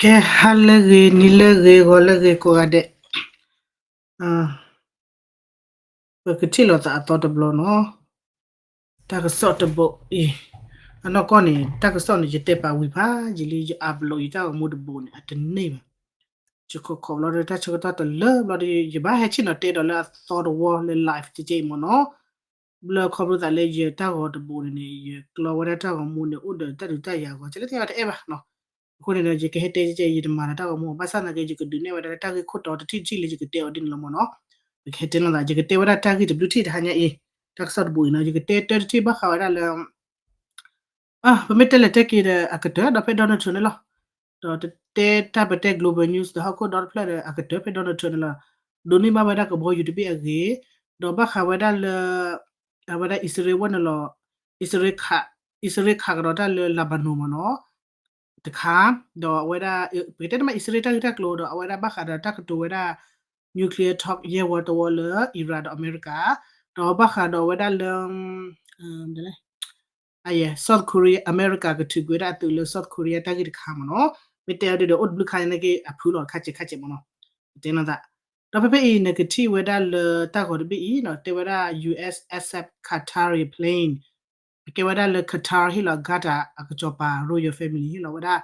ကဲ ဟါလၢအဂ့ၤ နံၤလၢအဂ့ၤ ဂီၤလၢအဂ့ၤ ကိးဂၤဒဲး, ပကထံၣ်လိာ်သးအသီတဘျီနီၤ, တၢ်ကစီၣ်တဘိအံၤ, အနီၢ်ကီၢ်န့ၣ် တၢ်ကစီၣ်န့ၣ် ယတဲပာ်ဝံၤဖးယံာ်လံ ယ upload ယတၢ်ဂီၤမူတဘိန့ၣ် အတန့ၢ်ဘၣ်, ယခိးခိးဘျီဒီးတၢ်ဆၢကတီၢ်တလၢဘျီဒီး ယဘၣ်ဟဲဆ့ၣ်နီၤတဲဒီးလၢအသီတဝီလၢ live ကဲကဲအံၤမ့ၢ်နီၤ ဘျီခီဖျိသးလၢယတၢ်ဂီၤတဘိန့ၣ်န့ၣ် ယကျီဝဲဒၣ်တၢ်ဂီၤမူန့ၣ် အိၣ်ဒီးတၢ်ဒုးတၢ်ယၤဂီၤ ကဲလၢတအဲၣ်ဘၣ်တအဲၣ်ဘၣ်နီၤ, အဃိန့ၣ်ဒီး ယကဟဲတဲကဲကဲ ယတမၤဒီးတၢ်ဂီၤမူ ဘၣ်ဆၣ်သနာ်က့ ယကဒုးနဲၣ်ဝဲဒၣ်လၢတၢ်ဂ့ၢ်ခိၣ်တီတထံၣ်တထံၣ်လၢယကတဲအီၤဒ်န့ၣ်လီၤမ့ၢ်နီၤ, ပကဟဲတဲလိာ်သး ယကတဲဝဲဒၣ်တၢ်ဂ့ၢ်တဘျုးထံၣ်တဟါညါအံၤ, တၢ်ကစီၣ်တဘိအံၤနီၤ ယကတဲတၢ်တထံၣ်ဘၣ်ဃးဝဲဒၣ်လၢ ပမ့ၢ်တဲလဲၤတဲက့ၤဒီးအကတၢၢ်ဒီးဖဲ Donald Trump န့ၣ်လီၤ, ဒီးတဲတၢ်ပတဲ global news ဒီးဟီၣ်ခိၣ်ဒီတဖျၢၣ်ဒီးအကတၢၢ်ဖဲ Donald Trump န့ၣ်လီၤ, ဒိးန့ၢ်ဘၣ်ဝဲဒၣ်ကဘီယူၤတဘ့ၣ်အဂ့ၢ်, ဒီးဘၣ်ဃးဝဲဒၣ်လၢ အဝဲဒၣ်အံၣ်စရ့လ်ဝဲန့ၣ်လီၤ, အံၣ်စရ့လ်ခးကဒီးတၢ်လၢ Lebanon မ့ၢ်နီၤ, တခါ, ဒီးအဝဲဒၣ် ပကတဲတမံၤအံၣ်စရ့လ်တၢ်ဂ့ၢ်တၢ်ကျိၤဒီး အဝဲဒၣ်ဘၣ်ဃးဒီးတၢ်ကတိၤဝဲဒၣ် nuclear talk ယဲၢ်ဝီတဝီလၢ Iran ဒီးအမဲရကၤ, ဒီးဘၣ်ဃးဒီးဝဲဒၣ်လၢ South Korea အမဲရကၤကထုးကွံာ်ဝဲဒၣ်အသုးလၢ South Korea တၢ်ဂ့ၢ်တခါမ့ၢ်နီၤ, မ့ၢ်တဲအီၤဒ်ဒီးအိၣ်တဘျုးခါန့ၣ်က့ အဖုလီၤခါဆံးခါဆံးမ့ၢ်နီၤ, ပတဲနီၤသး, ဒီးဖဲဖဲအံၤ နကထံၣ်ဝဲဒၣ်လၢတၢ်ဂီၤတဘ့ၣ်အံၤနီၤ တဲဝဲဒၣ် U S accept Qatari plane အကဲဝဲဒၣ်လၢ Qatar ဟ့ၣ်လီၤ Qatar အကစီၤပၤ royal family ဟ့ၣ်လီၤဝဲဒၣ်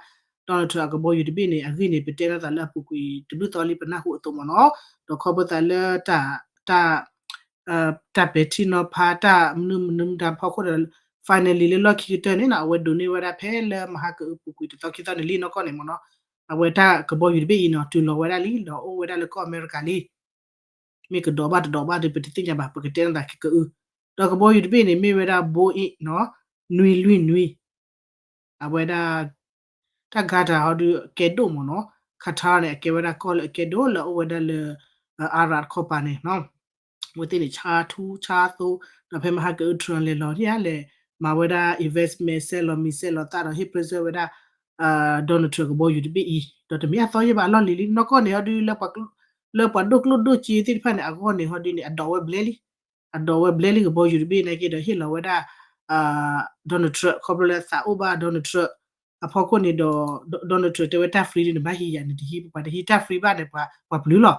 Donald Trump အကဘီယူၤတဘ့ၣ်န့ၣ် အဂ့ၢ်န့ၣ် ပတဲနီၤသးလၢအပူၤကွံာ်တဘျုးသီလံ ပနၢ်ဟူအသိးမ့ၢ်နီၤ, ဒီးခီဖျိသးလၢ တၢ် တၢ်ပဲာ်ထံနီၤဖး တၢ်မနုၤမနုၤမတၤဖီခိၣ်ဒီး finally လၢလီၢ်ခံကတၢၢ်န့ၣ်နီၤ အဝဲဒိးန့ၢ်ဝဲဒၣ်ဖဲလၢမဟါကအုပူၤကွံာ်တသီခံသီန့ၣ်လံနီၢ်ကီၢ်န့ၣ်မ့ၢ်နီၤ, အဝဲတၢ်ကဘီယူၤတဘ့ၣ်အံၤနီၤ တုၤလီၤဝဲဒၣ်လံ ဒီးအိၣ်ဝဲဒၣ်လၢကီၢ်အမဲရကၤလံ မ့ၢ်ကဒီးဘၣ်တဒီးဘၣ်ဒီး ပတသ့ၣ်ညါဘၣ် ပကတဲနသးကကအု, ဒီးကဘီယူၤတဘ့ၣ်န့ၣ် မ့ၢ်ဝဲဒၣ် Boeing နီၤ နွံလွံၢ်နွံ, အဝဲဒၣ် တၢ် Qatar ဟီဒုးကဲဒိၣ်မ့ၢ်နီၤ, Qatar န့ၣ် အကဲဝဲဒၣ်ကီၢ်လၢအကဲဒိၣ်လၢအအိၣ်ဝဲဒၣ်လၢ Arab ခီပၤန့ၣ် အဝဲသ့ၣ်န့ၣ် ဆါထူဆါသိ, ဒီးဖဲမဟါကအု Trump လဲၤလီၤန့ၣ်ဧါ လဲၤမၤဝဲဒၣ် investment ဆဲးလီၤမံၤဆဲးလီၤသၣ်ဒီးဟ့ၣ် present ဝဲဒၣ် Donald Trump ကဘီယူၤတဘ့ၣ်အံၤ, ဒီးတမ့ၢ်အသီယဲၢ်ဘၣ် အလီၢ်လံၤလံ နီၢ်ကီၢ်န့ၣ်ဟီဒုး လၢပှၤဒိၣ်ကျိၣ်ဒိၣ်စ့သ့ၣ်တဖၣ်န့ၣ် အဂီၢ်န့ၣ်ဟီဒုးန့ၣ် အဒိးဝဲဘျဲလံ, အဒိးဝဲဘျဲလံကဘီယူၤတဘ့ၣ်နာ်က့ဒီးဟ့ၣ်လီၤဝဲဒၣ် Donald Trump ခီဖျိလၢသးအိၣ်ဘၣ် Donald Trump အဖီခိၣ်န့ၣ်ဒီး Donald Trump တဲဝဲတၢ် free ဒုးန့ၣ် ဘၣ်ဟံးယၤန့ၣ်တဟံး ပှၤတဟံးတၢ် free ဘၣ်န့ၣ် ပှၤပျုၤလီၤ,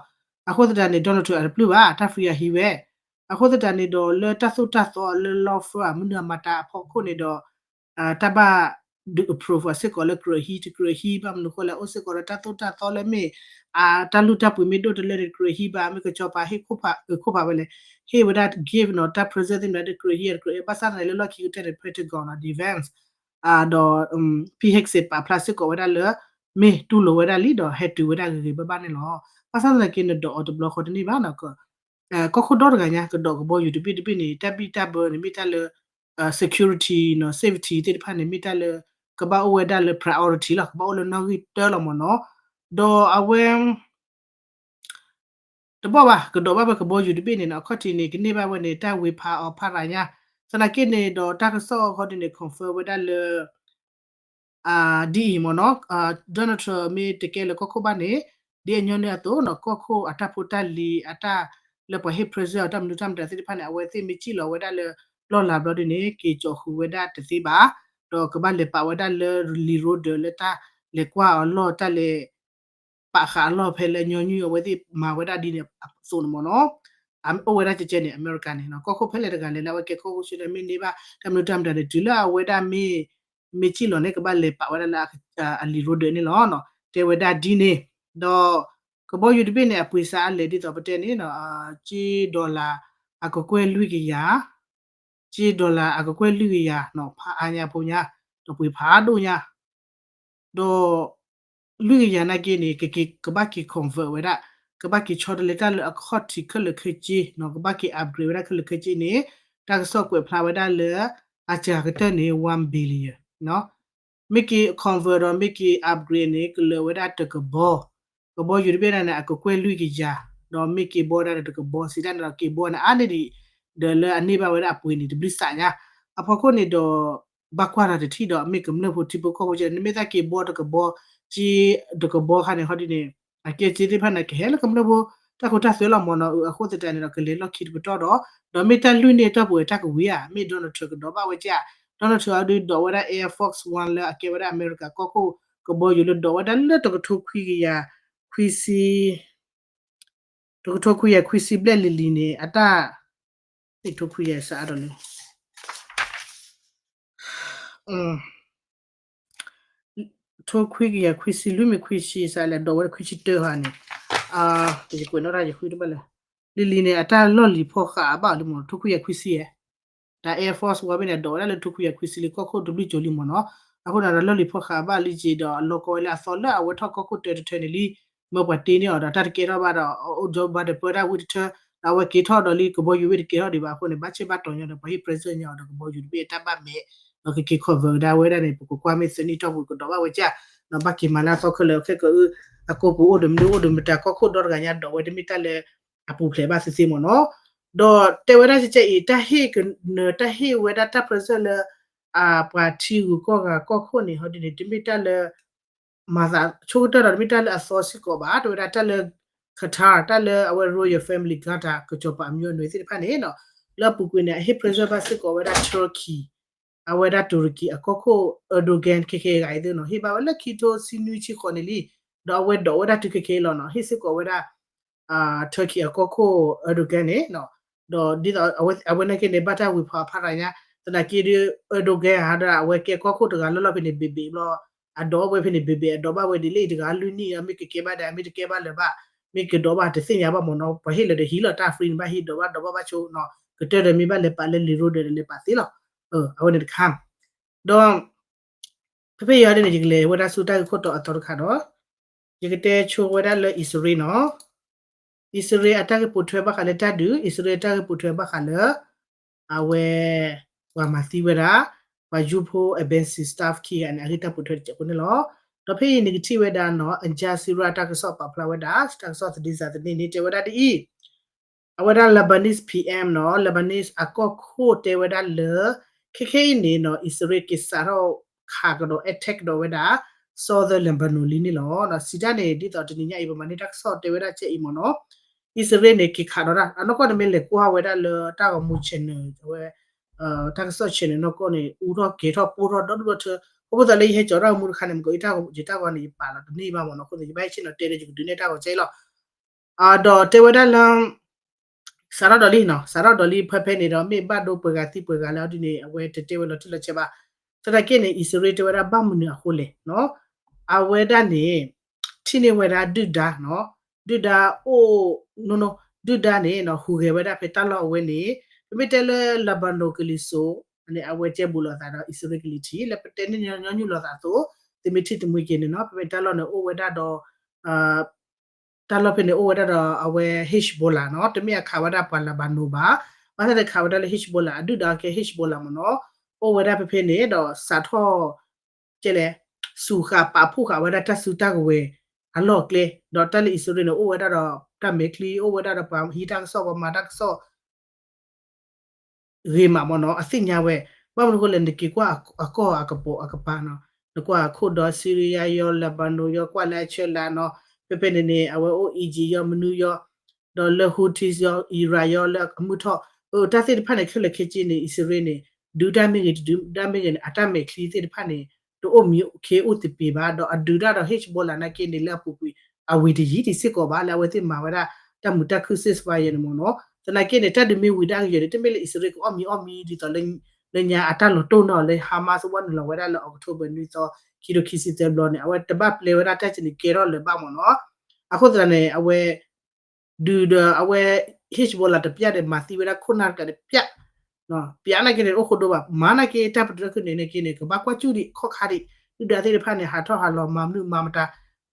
အဃိသတးန့ၣ် Donald Trump အတပျုၤဘၣ် တၢ် free အဟံးဝဲ, အဃိသတးန့ၣ်ဒီးလၢတၢ်သိၣ်တၢ်သီလၢ law firm အမနုၤအမၤတၢ်အဖီခိၣ်န့ၣ်ဒီး တၢ်ဘၣ်ဒုး approve စ့ၢ်ကီးလၢကြၢးဟံးတကြၢးဟံးဘၣ်မနုၤဃိလဲၣ် အိၣ်စ့ၢ်ကီးဒီးတၢ်သိၣ်တၢ်သီလၢမ့ၢ် တၢ်လုၢ်တၢ်ပှ့ၤမ့ၢ်ဒိၣ်တလၢန့ၣ် ကြၢးဟံးဘၣ် မ့ၢ်ကစီၤပၤဟ့ၣ်ခိၣ်ဖး ခိၣ်ဖးဝဲလဲၣ် ဟ့ၣ်ဝဲဒၣ် gift နီၤ တၢ် present သ့ၣ်မနုၤဒီး ကြၢးဟံးတကြၢးဟံး ဘၣ်ဆၣ်သနာ်က့လၢလီၢ်ခံကတၢၢ်န့ၣ် Pentagon နီၤ Defense ဒီး Pete Hegseth ပာ်ဖျါစ့ၢ်ကီးဝဲဒၣ်လၢ မ့ၢ်တူၢ်လိာ်ဝဲဒၣ်လံဒီးဟဲတုၤဝဲဒၣ်ဂ့ၤဂ့ၤဘၣ်ဘၣ်န့ၣ်လီၤ. ဘၣ်ဆၣ်သနာ်က့နဒိးအီၤတဘျီဃီတန့ၢ်ဘၣ်နီၤ ကီၢ်ခိၣ်ဒီတဂၤညါ ကဒိးကဘီယူၤတဘ့ၣ်တဘ့ၣ်န့ၣ် တၢ်ဘံၣ်တၢ်ဘၢန့ၣ် မ့ၢ်တၢ်လၢ security နီၤ safety သ့ၣ်တဖၣ်န့ၣ် မ့ၢ်တၢ်လၢ ကဘၣ်အိၣ်ဝဲဒၣ်လၢ priority လီၤ ကဘၣ်အိၣ်လၢနီၣ်ဂံၢ်တၢလီၤမ့ၢ်နီၤ ဒီးအဝဲ တဘၣ်ဘၣ် ကဒိးဘၣ်ဝဲကဘီယူၤတဘ့ၣ်န့ၣ်နီၤ အခီၣ်ထံးန့ၣ် ကန့ၢ်ဘၣ်ဝဲန့ၣ် တၢ်ဝ့ၤဖးအီၤဖးရၤညါ သနာ်က့န့ၣ်ဒီးတၢ်ကစီၣ်အခီၣ်ထံးန့ၣ် confirm ဝဲဒၣ်လၢ ဒ်အံၤမ့ၢ်နီၤ Donald Trump မ့ၢ်တကဲလၢကီၢ်ခိၣ်ဘၣ်န့ၣ် ဒ်အညီနုၢ်အသိးနီၤ ကီၢ်ခိၣ်အတၢ်ဖိတၢ်လံၤ အတၢ်လၢပှၤဟ့ၣ် present အီၤတၢ်မနုၤတၢ်မတၤသ့ၣ်တဖၣ်န့ၣ် အဝဲသ့ၣ်မ့ၢ်စံၣ်လီၤဝဲဒၣ်လၢ လီၢ်လၤဘျီဒ်န့ၣ် က့ၤကၠီၤဃုာ်ဝဲဒၣ်တသ့ဘၣ် ဒီးကဘၣ်လဲၤပာ်ဝဲဒၣ်လၢလံာ်ရိဒၢးလၢတၢ်လဲၤကွၢ်အီၤလီၢ် တၢ်လဲၤ ပာ်ဃာ်အလီၢ်ဖဲလၢညီနုၢ်အဝဲသ့ၣ်မၤဝဲဒၣ်ဒ်န့ၣ်အသိးန့ၣ်မ့ၢ်နီၤ အိၣ်ဝဲဒၣ်ကဲကဲန့ၣ် အမဲရကၤန့ၣ် ကီၢ်ခိၣ်ဖဲလဲၣ်တဂၤလဲၣ်လၢအဝဲကဲကီၢ်ခိၣ်ဆူန့ၣ် မ့ၢ်န့ၢ်ဘၣ် တၢ်မနုၤတၢ်မတၤန့ၣ် တုၤလၢအဝဲဒၣ်မ့ၢ် မ့ၢ်စံၣ်လီၤန့ၣ် ကဘၣ်လဲၤပာ်ဝဲဒၣ်လၢ အလံာ်ရိဒၢးန့ၣ်လီၤ တဲဝဲဒၣ်ဒ်န့ၣ် ဒီး ကဘီယူၤတဘ့ၣ်န့ၣ် အပှ့ၤစးအါလဲၣ်ဒ်သိးပတဲန့ၣ် ကၠ့ dollar အကကွဲၢ်လွံၢ်ကယၤ ကၠ့ dollar အကကွဲၢ်လွံၢ်ကယၤနီၤ ဖးအါညါဖိညါ ဒီးပှ့ၤဖးဒိၣ်ညါ ဒီး လွံၢ်ကယၤနာ်က့န့ၣ် ကက့ၤ ကဘၣ်က့ၤ convert ဝဲဒၣ် ကဘၣ်က့ၤဆီတလဲတၢ်လၢအခီၣ်ထံးခဲလၢာ်ခဲဆ့နီၤ ကဘၣ်က့ၤ upgrade ဝဲဒၣ်ခဲလၢာ်ခဲဆ့န့ၣ် တၢ်ကစီၣ်ကွဲးဖျါဝဲဒၣ်လၢ အစှၤကတၢၢ်န့ၣ် one billion နီၤ မ့ၢ်က့ၤ convert ဒီးမ့ၢ်က့ၤ upgrade န့ၣ် ကလၢာ်ဝဲဒၣ်တကဘီ ကဘီယူၤတဘ့ၣ်ဒၣ်န့ၣ် အကကွဲၢ်လွံၢ်ကယၤ ဒီးမ့ၢ်က့ၤဘီဒၣ်ဒီးတကဘီ စံးတၢ်န့ၣ်ဒီးက့ၤဘီန့ၣ် အါန့ၢ်ဒံး ဒီးလၢအန့ၢ်ဘၣ်ဝဲဒၣ်အပှ့ၤန့ၣ် တဘျုးစးညါ အဖီခိၣ်န့ၣ်ဒီး ဘၣ်ကွၢ်တၢ်တထံၣ်ဒီး မ့ၢ်ကမျၢၢ်ဖိထံဖိကီၢ်ဖိကဲ နမ့ၢ်သးက့ၤဘီတကဘီ က့တကဘီခါန့ၣ် ဟီဒ်န့ၣ် အကဲက့သ့ၣ်တဖၣ်န့ၣ် ကဟဲလၢကမျၢၢ်ဖိ တၢ်ခိတၢ်သွဲလီၤမ့ၢ်နီၤ အဃိသတးန့ၣ်ဒီး ကလဲၤလီၢ်ခံတပတီၢ်ဒီး ဒီးမ့ၢ်တၢ်လွံၢ်န့ၣ် တၢ်ပဝဲတၢ်ကဝံၤဧါ မ့ၢ် Donald Trump ကဒိးဘၣ်ဝဲကဲ Donald Trump အဒုးဒိးဝဲဒၣ် Air Force One လၢအကဲဝဲဒၣ်အမဲရကၤကီၢ်ခိၣ် ကဘီယူၤလၢဒိးဝဲဒၣ်လၢတကထိခွံကယၤခွံဆံ တကထိခွံကယၤခွံဆံဘျဲၣ်လံၤလံၤန့ၣ် အတၢ် တကထိခွံကယၤစးအါဒီးလံ ထိခွံကယၤခွံဆံလွံၢ်မ့ၢ်ခွံဆံစးလဲၣ် ဒိးဝဲဒၣ်ခွံဆံတၢဟါန့ၣ် ယကွဲးနီၣ်တၢ်ယဃုတဘၣ်လၢ လံၤလံၤန့ၣ် အတၢ်လီၢ်လံၤဖီဃာ်အဘၣ်လံမ့ၢ် ထိခွံကယၤခွံဆံဧါ တၢ် Air Force One ဘ့ၣ်န့ၣ် ဒိးဝဲဒၣ်လၢထိခွံကယၤခွံဆံလံ ကီၢ်ခိၣ်တဘျုးကၠိလံမ့ၢ်နီၤ အဃိန့ၣ်ဒီးလီၢ်လံၤဖီဃာ်အဘၣ်လံက့ၤဒီး အလီၢ်ကီဝဲလၢအသီလၢအဝဲထီၣ်ကီၢ်ခိၣ်တၢတထၢန့ၣ်လံ မၢပှၤတ့န့ၢ်အီၤဒီးတၢ်တကဲထီၣ်ဘၣ်ဒီး အိၣ် Joe Biden ပၢတၢ်ဝံတထၢ ဒီးအဝဲက့ၤထီၣ်ဒီးလံ ကဘီယူၤဝံတကဲထီၣ်ဒံးဘၣ်အဃိန့ၣ် ဘၣ်ဆၣ်ဘၣ်တီၤညီဒီး ပှၤဟ့ၣ် present ညီဒီး ကဘီယူၤတဘ့ၣ်အတၢ်ဘၣ်မဲာ် ဒီးကက့ၤ convert ဝဲဒၣ်ဝဲဒၣ်န့ၣ် ပကကွၢ်မ့ၢ်သၢနံၣ်တီၢ်ပူၤကဒီးဘၣ်ဝဲကၢ် ဒီးဘၣ်က့ၤမၤလၢအသီခဲလၢာ်ခဲကအု အကိပူၤအိၣ်ဒီးမနုၤအိၣ်ဒီးမတၤ ကီၢ်ခိၣ်ဒီတဂၤညါဒိးဝဲတမ့ၢ်တၢ်လၢ အပူၤဖျဲးဘၣ်သ့သ့မ့ၢ်နီၤ ဒီးတဲဝဲဒၣ်ကဲအံၤ တၢ်ဟ့ၣ်ကနၢၤ တၢ်ဟ့ၣ်ဝဲဒၣ်တၢ် present လၢ အပှၤထံဂုၤကီၢ်ဂၤကီၢ်ခိၣ်န့ၣ် ဟီဒ်န့ၣ် တမ့ၢ်တၢ်လၢ မၤသးဆိကတၢၢ်ဒီး တမ့ၢ်တၢ်လၢအသီစ့ၢ်ကီးဘၣ် တဲဝဲဒၣ်တၢ်လၢ Qatar တၢ်လၢအဝဲ Royal Family Qatar ကစီၤပၤအမျိုးအနွယ်သ့ၣ်တဖၣ်န့ၣ်နီၤ လၢအပူၤကွံာ်န့ၣ် အဟ့ၣ် present ဘၣ်စ့ၢ်ကီးဝဲဒၣ် Turkey အဝဲဒၣ် တူရကံ အကီၢ်ခိၣ် Erdogan ခဲခဲအံၤဂၤအံၤသ့ၣ်နီၤ ဟ့ၣ်ဘၣ်ဝဲလၢခံထိဆံနွံဆံဃိးန့ၣ်လံ ဒီးအဝဲဒိးဝဲဒၣ်တုၤခဲခဲအံၤလီၤနီၤ ဟ့ၣ်စ့ၢ်ကီးဝဲဒၣ် Turkey အကီၢ်ခိၣ် Erdogan န့ၣ်နီၤ ဒီးဒ်သိးအဝဲနာ်က့န့ၣ် ဘၣ်တၢ်ဝံၤဖီအဖါရၤညါ သနာ်က့ဒီး Erdogan ဟးဒီး အဝဲကဲကီၢ်ခိၣ်တဂၤလီၢ်လီၢ်ဖဲန့ၣ် ဘ့ၣ်ဘ့ၣ်ဘျီ အဒိးဝဲဖဲန့ၣ် ဘ့ၣ်ဘ့ၣ်အဒိးဘၣ်ဝဲဒ်လဲၣ်အံၤတဂၤလွံၢ်နံၣ် မ့ၢ်ကကဲဘၣ်ဒီး မ့ၢ်တကဲဘၣ်လၢၤဘၣ် မ့ၢ်ကဒိးဘၣ်တသ့ၣ်ညါဘၣ်မ့ၢ်နီၤ ပှၤဟ့ၣ်လၢာ်ဒီးဟံးလီၤတၢ် free န့ၣ်ဘၣ်ဟံးဒိးဘၣ်ဒိးဘၣ်ဘၣ်ဆိနီၤ ကတၢၢ်ဒီးမ့ၢ်ဘၣ်လဲၤပာ်လၢလံာ်ရိဒၢးဒီးလဲၤပာ်သ့လီၤ အဝဲန့ၣ်တခါ ဒီး ဖဲဖဲအံၤဒ်န့ၣ် ယကလဲၤဝဲဒၣ်ဆူတၢ်ဂ့ၢ်ခိၣ်တီအသီတခါဒီး ယကတဲဆိဝဲဒၣ်လၢအံၣ်စရ့လးနီၤ အံၣ်စရ့လးအတၢ်ဂ့ၢ်ပိာ်ထွဲဘၣ်ဃးလၢတၢ်ဒုး အံၣ်စရ့လးအတၢ်ဂ့ၢ်ပိာ်ထွဲဘၣ်ဃးလၢ အဝဲ ပှၤမၤသံဝဲဒၣ် ပှၤယူဖိ embassy staff ခံဂၤန့ၣ် အဂ့ၢ်တၢ်ပိာ်ထွဲတစဲးဖိန့ၣ်လီၤ. ဒီးဖဲအံၤန့ၣ်ကထံၣ်ဝဲဒၣ်နီၤ Al Jazeera တၢ်ကစီၣ်ပာ်ဖျါဝဲဒၣ် တၢ်ကစီၣ်သဒံးစးသန့န့ၣ် တဲဝဲဒၣ်ဒ်အံၤ အဝဲဒၣ် Lebanese PM နီၤ Lebanese အကီၢ်ခိၣ်တဲဝဲဒၣ်လၢ ခဲခဲအံၤန့ၣ်နီၤ အံၣ်စရ့လးက့ၤစးထီၣ်ခးကဒီး attack ကဒီးဝဲဒၣ် Southern Lebanon လံန့ၣ်လီၤ. စံးတၢ်န့ၣ် ဒ်သိးတနံၤညါအံၤ ပမၤန့ၢ်တၢ်ကစီၣ်တဲဝဲဒၣ်ကဲအံၤမ့ၢ်နီၤ အံၣ်စရ့လးန့ၣ် က့ၤခးဒီးတၢ် အနီၢ်ကီၢ်န့ၣ်မ့ၢ်လဲၤကွၢ်ဝဲဒၣ်လၢတၢ်ဂီၤမူ channel အဝဲ တၢ်ကစီၣ် channel နီၢ်ကီၢ်န့ၣ် အူထီၣ်ကဲၤထီၣ်ပိၢ်ထီၣ်ဒီဒူၣ်ဒီထၢ အဃိသတးလၢယဟဲကၠီၤတၢ်ဂီၤမူတခါန့ၣ် မ့ၢ်ကယတၢ်ဂီၤန့ၣ် ယပာ်လီၤတန့ၢ်ဘၣ်မ့ၢ်နီၤ အဃိသတး ယဘၣ်ဟဲဆ့ၣ်နီၤတဲဒီး ယကဒုးနဲၣ်တၢ်ဂီၤကဲအံၤလီၤ. ဒီးတဲဝဲဒၣ်လၢ စးထီၣ်ဒီးလံနီၤ စးထီၣ်ဒီးလံဖဲဖဲန့ၣ်ဒီး မ့ၢ်ဘၣ်ဒိပှဲၤဂၤသံပှဲၤဂၤလၢအီၤဒ်န့ၣ် အဝဲတတဲဝဲလီၤတံၢ်လီၤဆဲးဘၣ်. သနာ်က့န့ၣ် အံၣ်စရ့လးတဲဝဲဒၣ်ဘၣ်မနုၤအဃိလဲၣ်နီၤ အဝဲဒၣ်န့ၣ် ထံၣ်န့ၢ်ဝဲဒၣ်ဒုၣ်ဒါနီၤ ဒုၣ်ဒါအိၣ် ဒုၣ်ဒါန့ၣ်နီၤ ဟူးဂဲၤဝဲဒၣ်ဖဲတၢ်လီၢ်အဝဲန့ၣ် ပမ့ၢ်တဲလၢ Lebanon ကလံၤစိးန့ၣ် အဝဲကဲဘူးလိာ်သးဒီးအံၣ်စရ့လးကလံၤထံး လၢပတဲန့ၢ်ညီနုၢ်လိာ်သးအသိး သုမ့ၢ်ထံၣ်တမှံက့ၤန့ၣ်နီၤ ဖဲဖဲတၢ်လီၢ်န့ၣ်အိၣ်ဝဲဒၣ်ဒီး တၢ်လီၢ်ဖဲန့ၣ်အိၣ်ဝဲဒၣ်ဒီးအဝဲ Hezbollah နီၤ တမ့ၢ်အခးဝဲဒၣ်ပှၤ Lebanon ဘၣ် ဘၣ်ဆၣ်ဒီးခးဝဲဒၣ်လၢ Hezbollah အဒုၣ်ဒါကဲ Hezbollah မ့ၢ်နီၤ အိၣ်ဝဲဒၣ်ဖဲဖဲန့ၣ်ဒီးစးထီၣ် ကဲလဲၣ် စူးဃာ်ပာ်ဖှိၣ်ဃာ်ဝဲဒၣ်တၢ်စုတၢ်ကဝဲၤအလီၢ်အကျဲ ဒီးတၢ်လၢအံၣ်စရ့လးန့ၣ် အိၣ်ဝဲဒၣ်ဒီးတၢ်မဲာ်ချံ အိၣ်ဝဲဒၣ်ဒီးပှၤဟံးတၢ်ကစီၣ် ပှၤမၤတၢ်ကစီၣ် ဂ့ၤမးမ့ၢ်နီၤ အသ့ၣ်ညါဝဲ ဘၣ်မနုၤအဃိလဲၣ် နက့ၤကွၢ်အကီၢ်အကပိာ်အကပၤနီၤ နကွၢ်အခိၣ်ဒီး Syria ယီၤ Lebanon ယီၤ ကွၢ်လၢအဆၢလၢ်နီၤ ဖဲဖဲန့ၣ်န့ၣ် အဝဲအိၣ် Egypt ယီၤ မနုၤယီၤ ဒီးလၢ Houthis ယီၤ Iran ယီၤ လၢအမုၢ်ထီၣ် တၢ်သ့ၣ်တဖၣ်န့ၣ် ခဲလၢာ်ခဲဆ့န့ၣ် အံၣ်စရ့လးန့ၣ် ဒုးတၢ်မ့ၢ်ဂ့ၤ တဒုးတၢ်မ့ၢ်ဂ့ၤန့ၣ် အတၢ်မဲာ်ချံသ့ၣ်တဖၣ်န့ၣ် တအိၣ်မံၤခ့အိၣ်သပ့ၤဘၣ် ဒီးအဒုးတၢ်ဒီး Hezbollah နာ်က့န့ၣ် လၢအပူၤကွံာ် အဝံၤတယံာ်တစ့ၢ်ကီးဘၣ် လၢအဝဲသ့ၣ်မၤဝဲဒၣ် တၢ်မုာ်တၢ်ခုၣ် ceasefire န့ၣ်မ့ၢ်နီၤ သနာ်က့န့ၣ် တၢ်ဒုးမ့ၢ်ဝံၤဒၣ်ကယဲၢ်န့ၣ် တမ့ၢ်လၢအံၣ်စရ့လးကအီၣ်မံၤအီၣ်မံၤဒ်သိးလၢညါအတၢ်လီၤတိၢ်နီၣ်လၢ Hamas ဝဲနုာ်လီၤဝဲဒၣ်လၢ October နွံသီ ခံထိခံဆံသၢဘျီန့ၣ် အဝဲတဘၣ်ပျဲဝဲဒၣ်တၢ်စံးန့ၣ်ကဲထီၣ်လၢၤဘၣ်မ့ၢ်နီၤ အဃိသတးန့ၣ် အဝဲ ဒုးဒီးအဝဲ Hezbollah တပျၢ်ဒီးမၤသံဝဲဒၣ်ခိၣ်နၢ်တကးတပျၢ် ပျၢ်နာ်က့န့ၣ် အိၣ်ဃိဒိဘၣ် မၤနာ်က့ တၢ်ပတြၢၤခုၣ်န့ၣ်နာ်က့န့ၣ် ကဘၣ်ကွၢ်ကၠူၣ်ဒံးခီၣ်ခါဒံး ဒုၣ်ဒါသ့ၣ်တဖၣ်န့ၣ် ဟးထီၣ်ဟးလီၤမၤမနုၤမၤမတၤ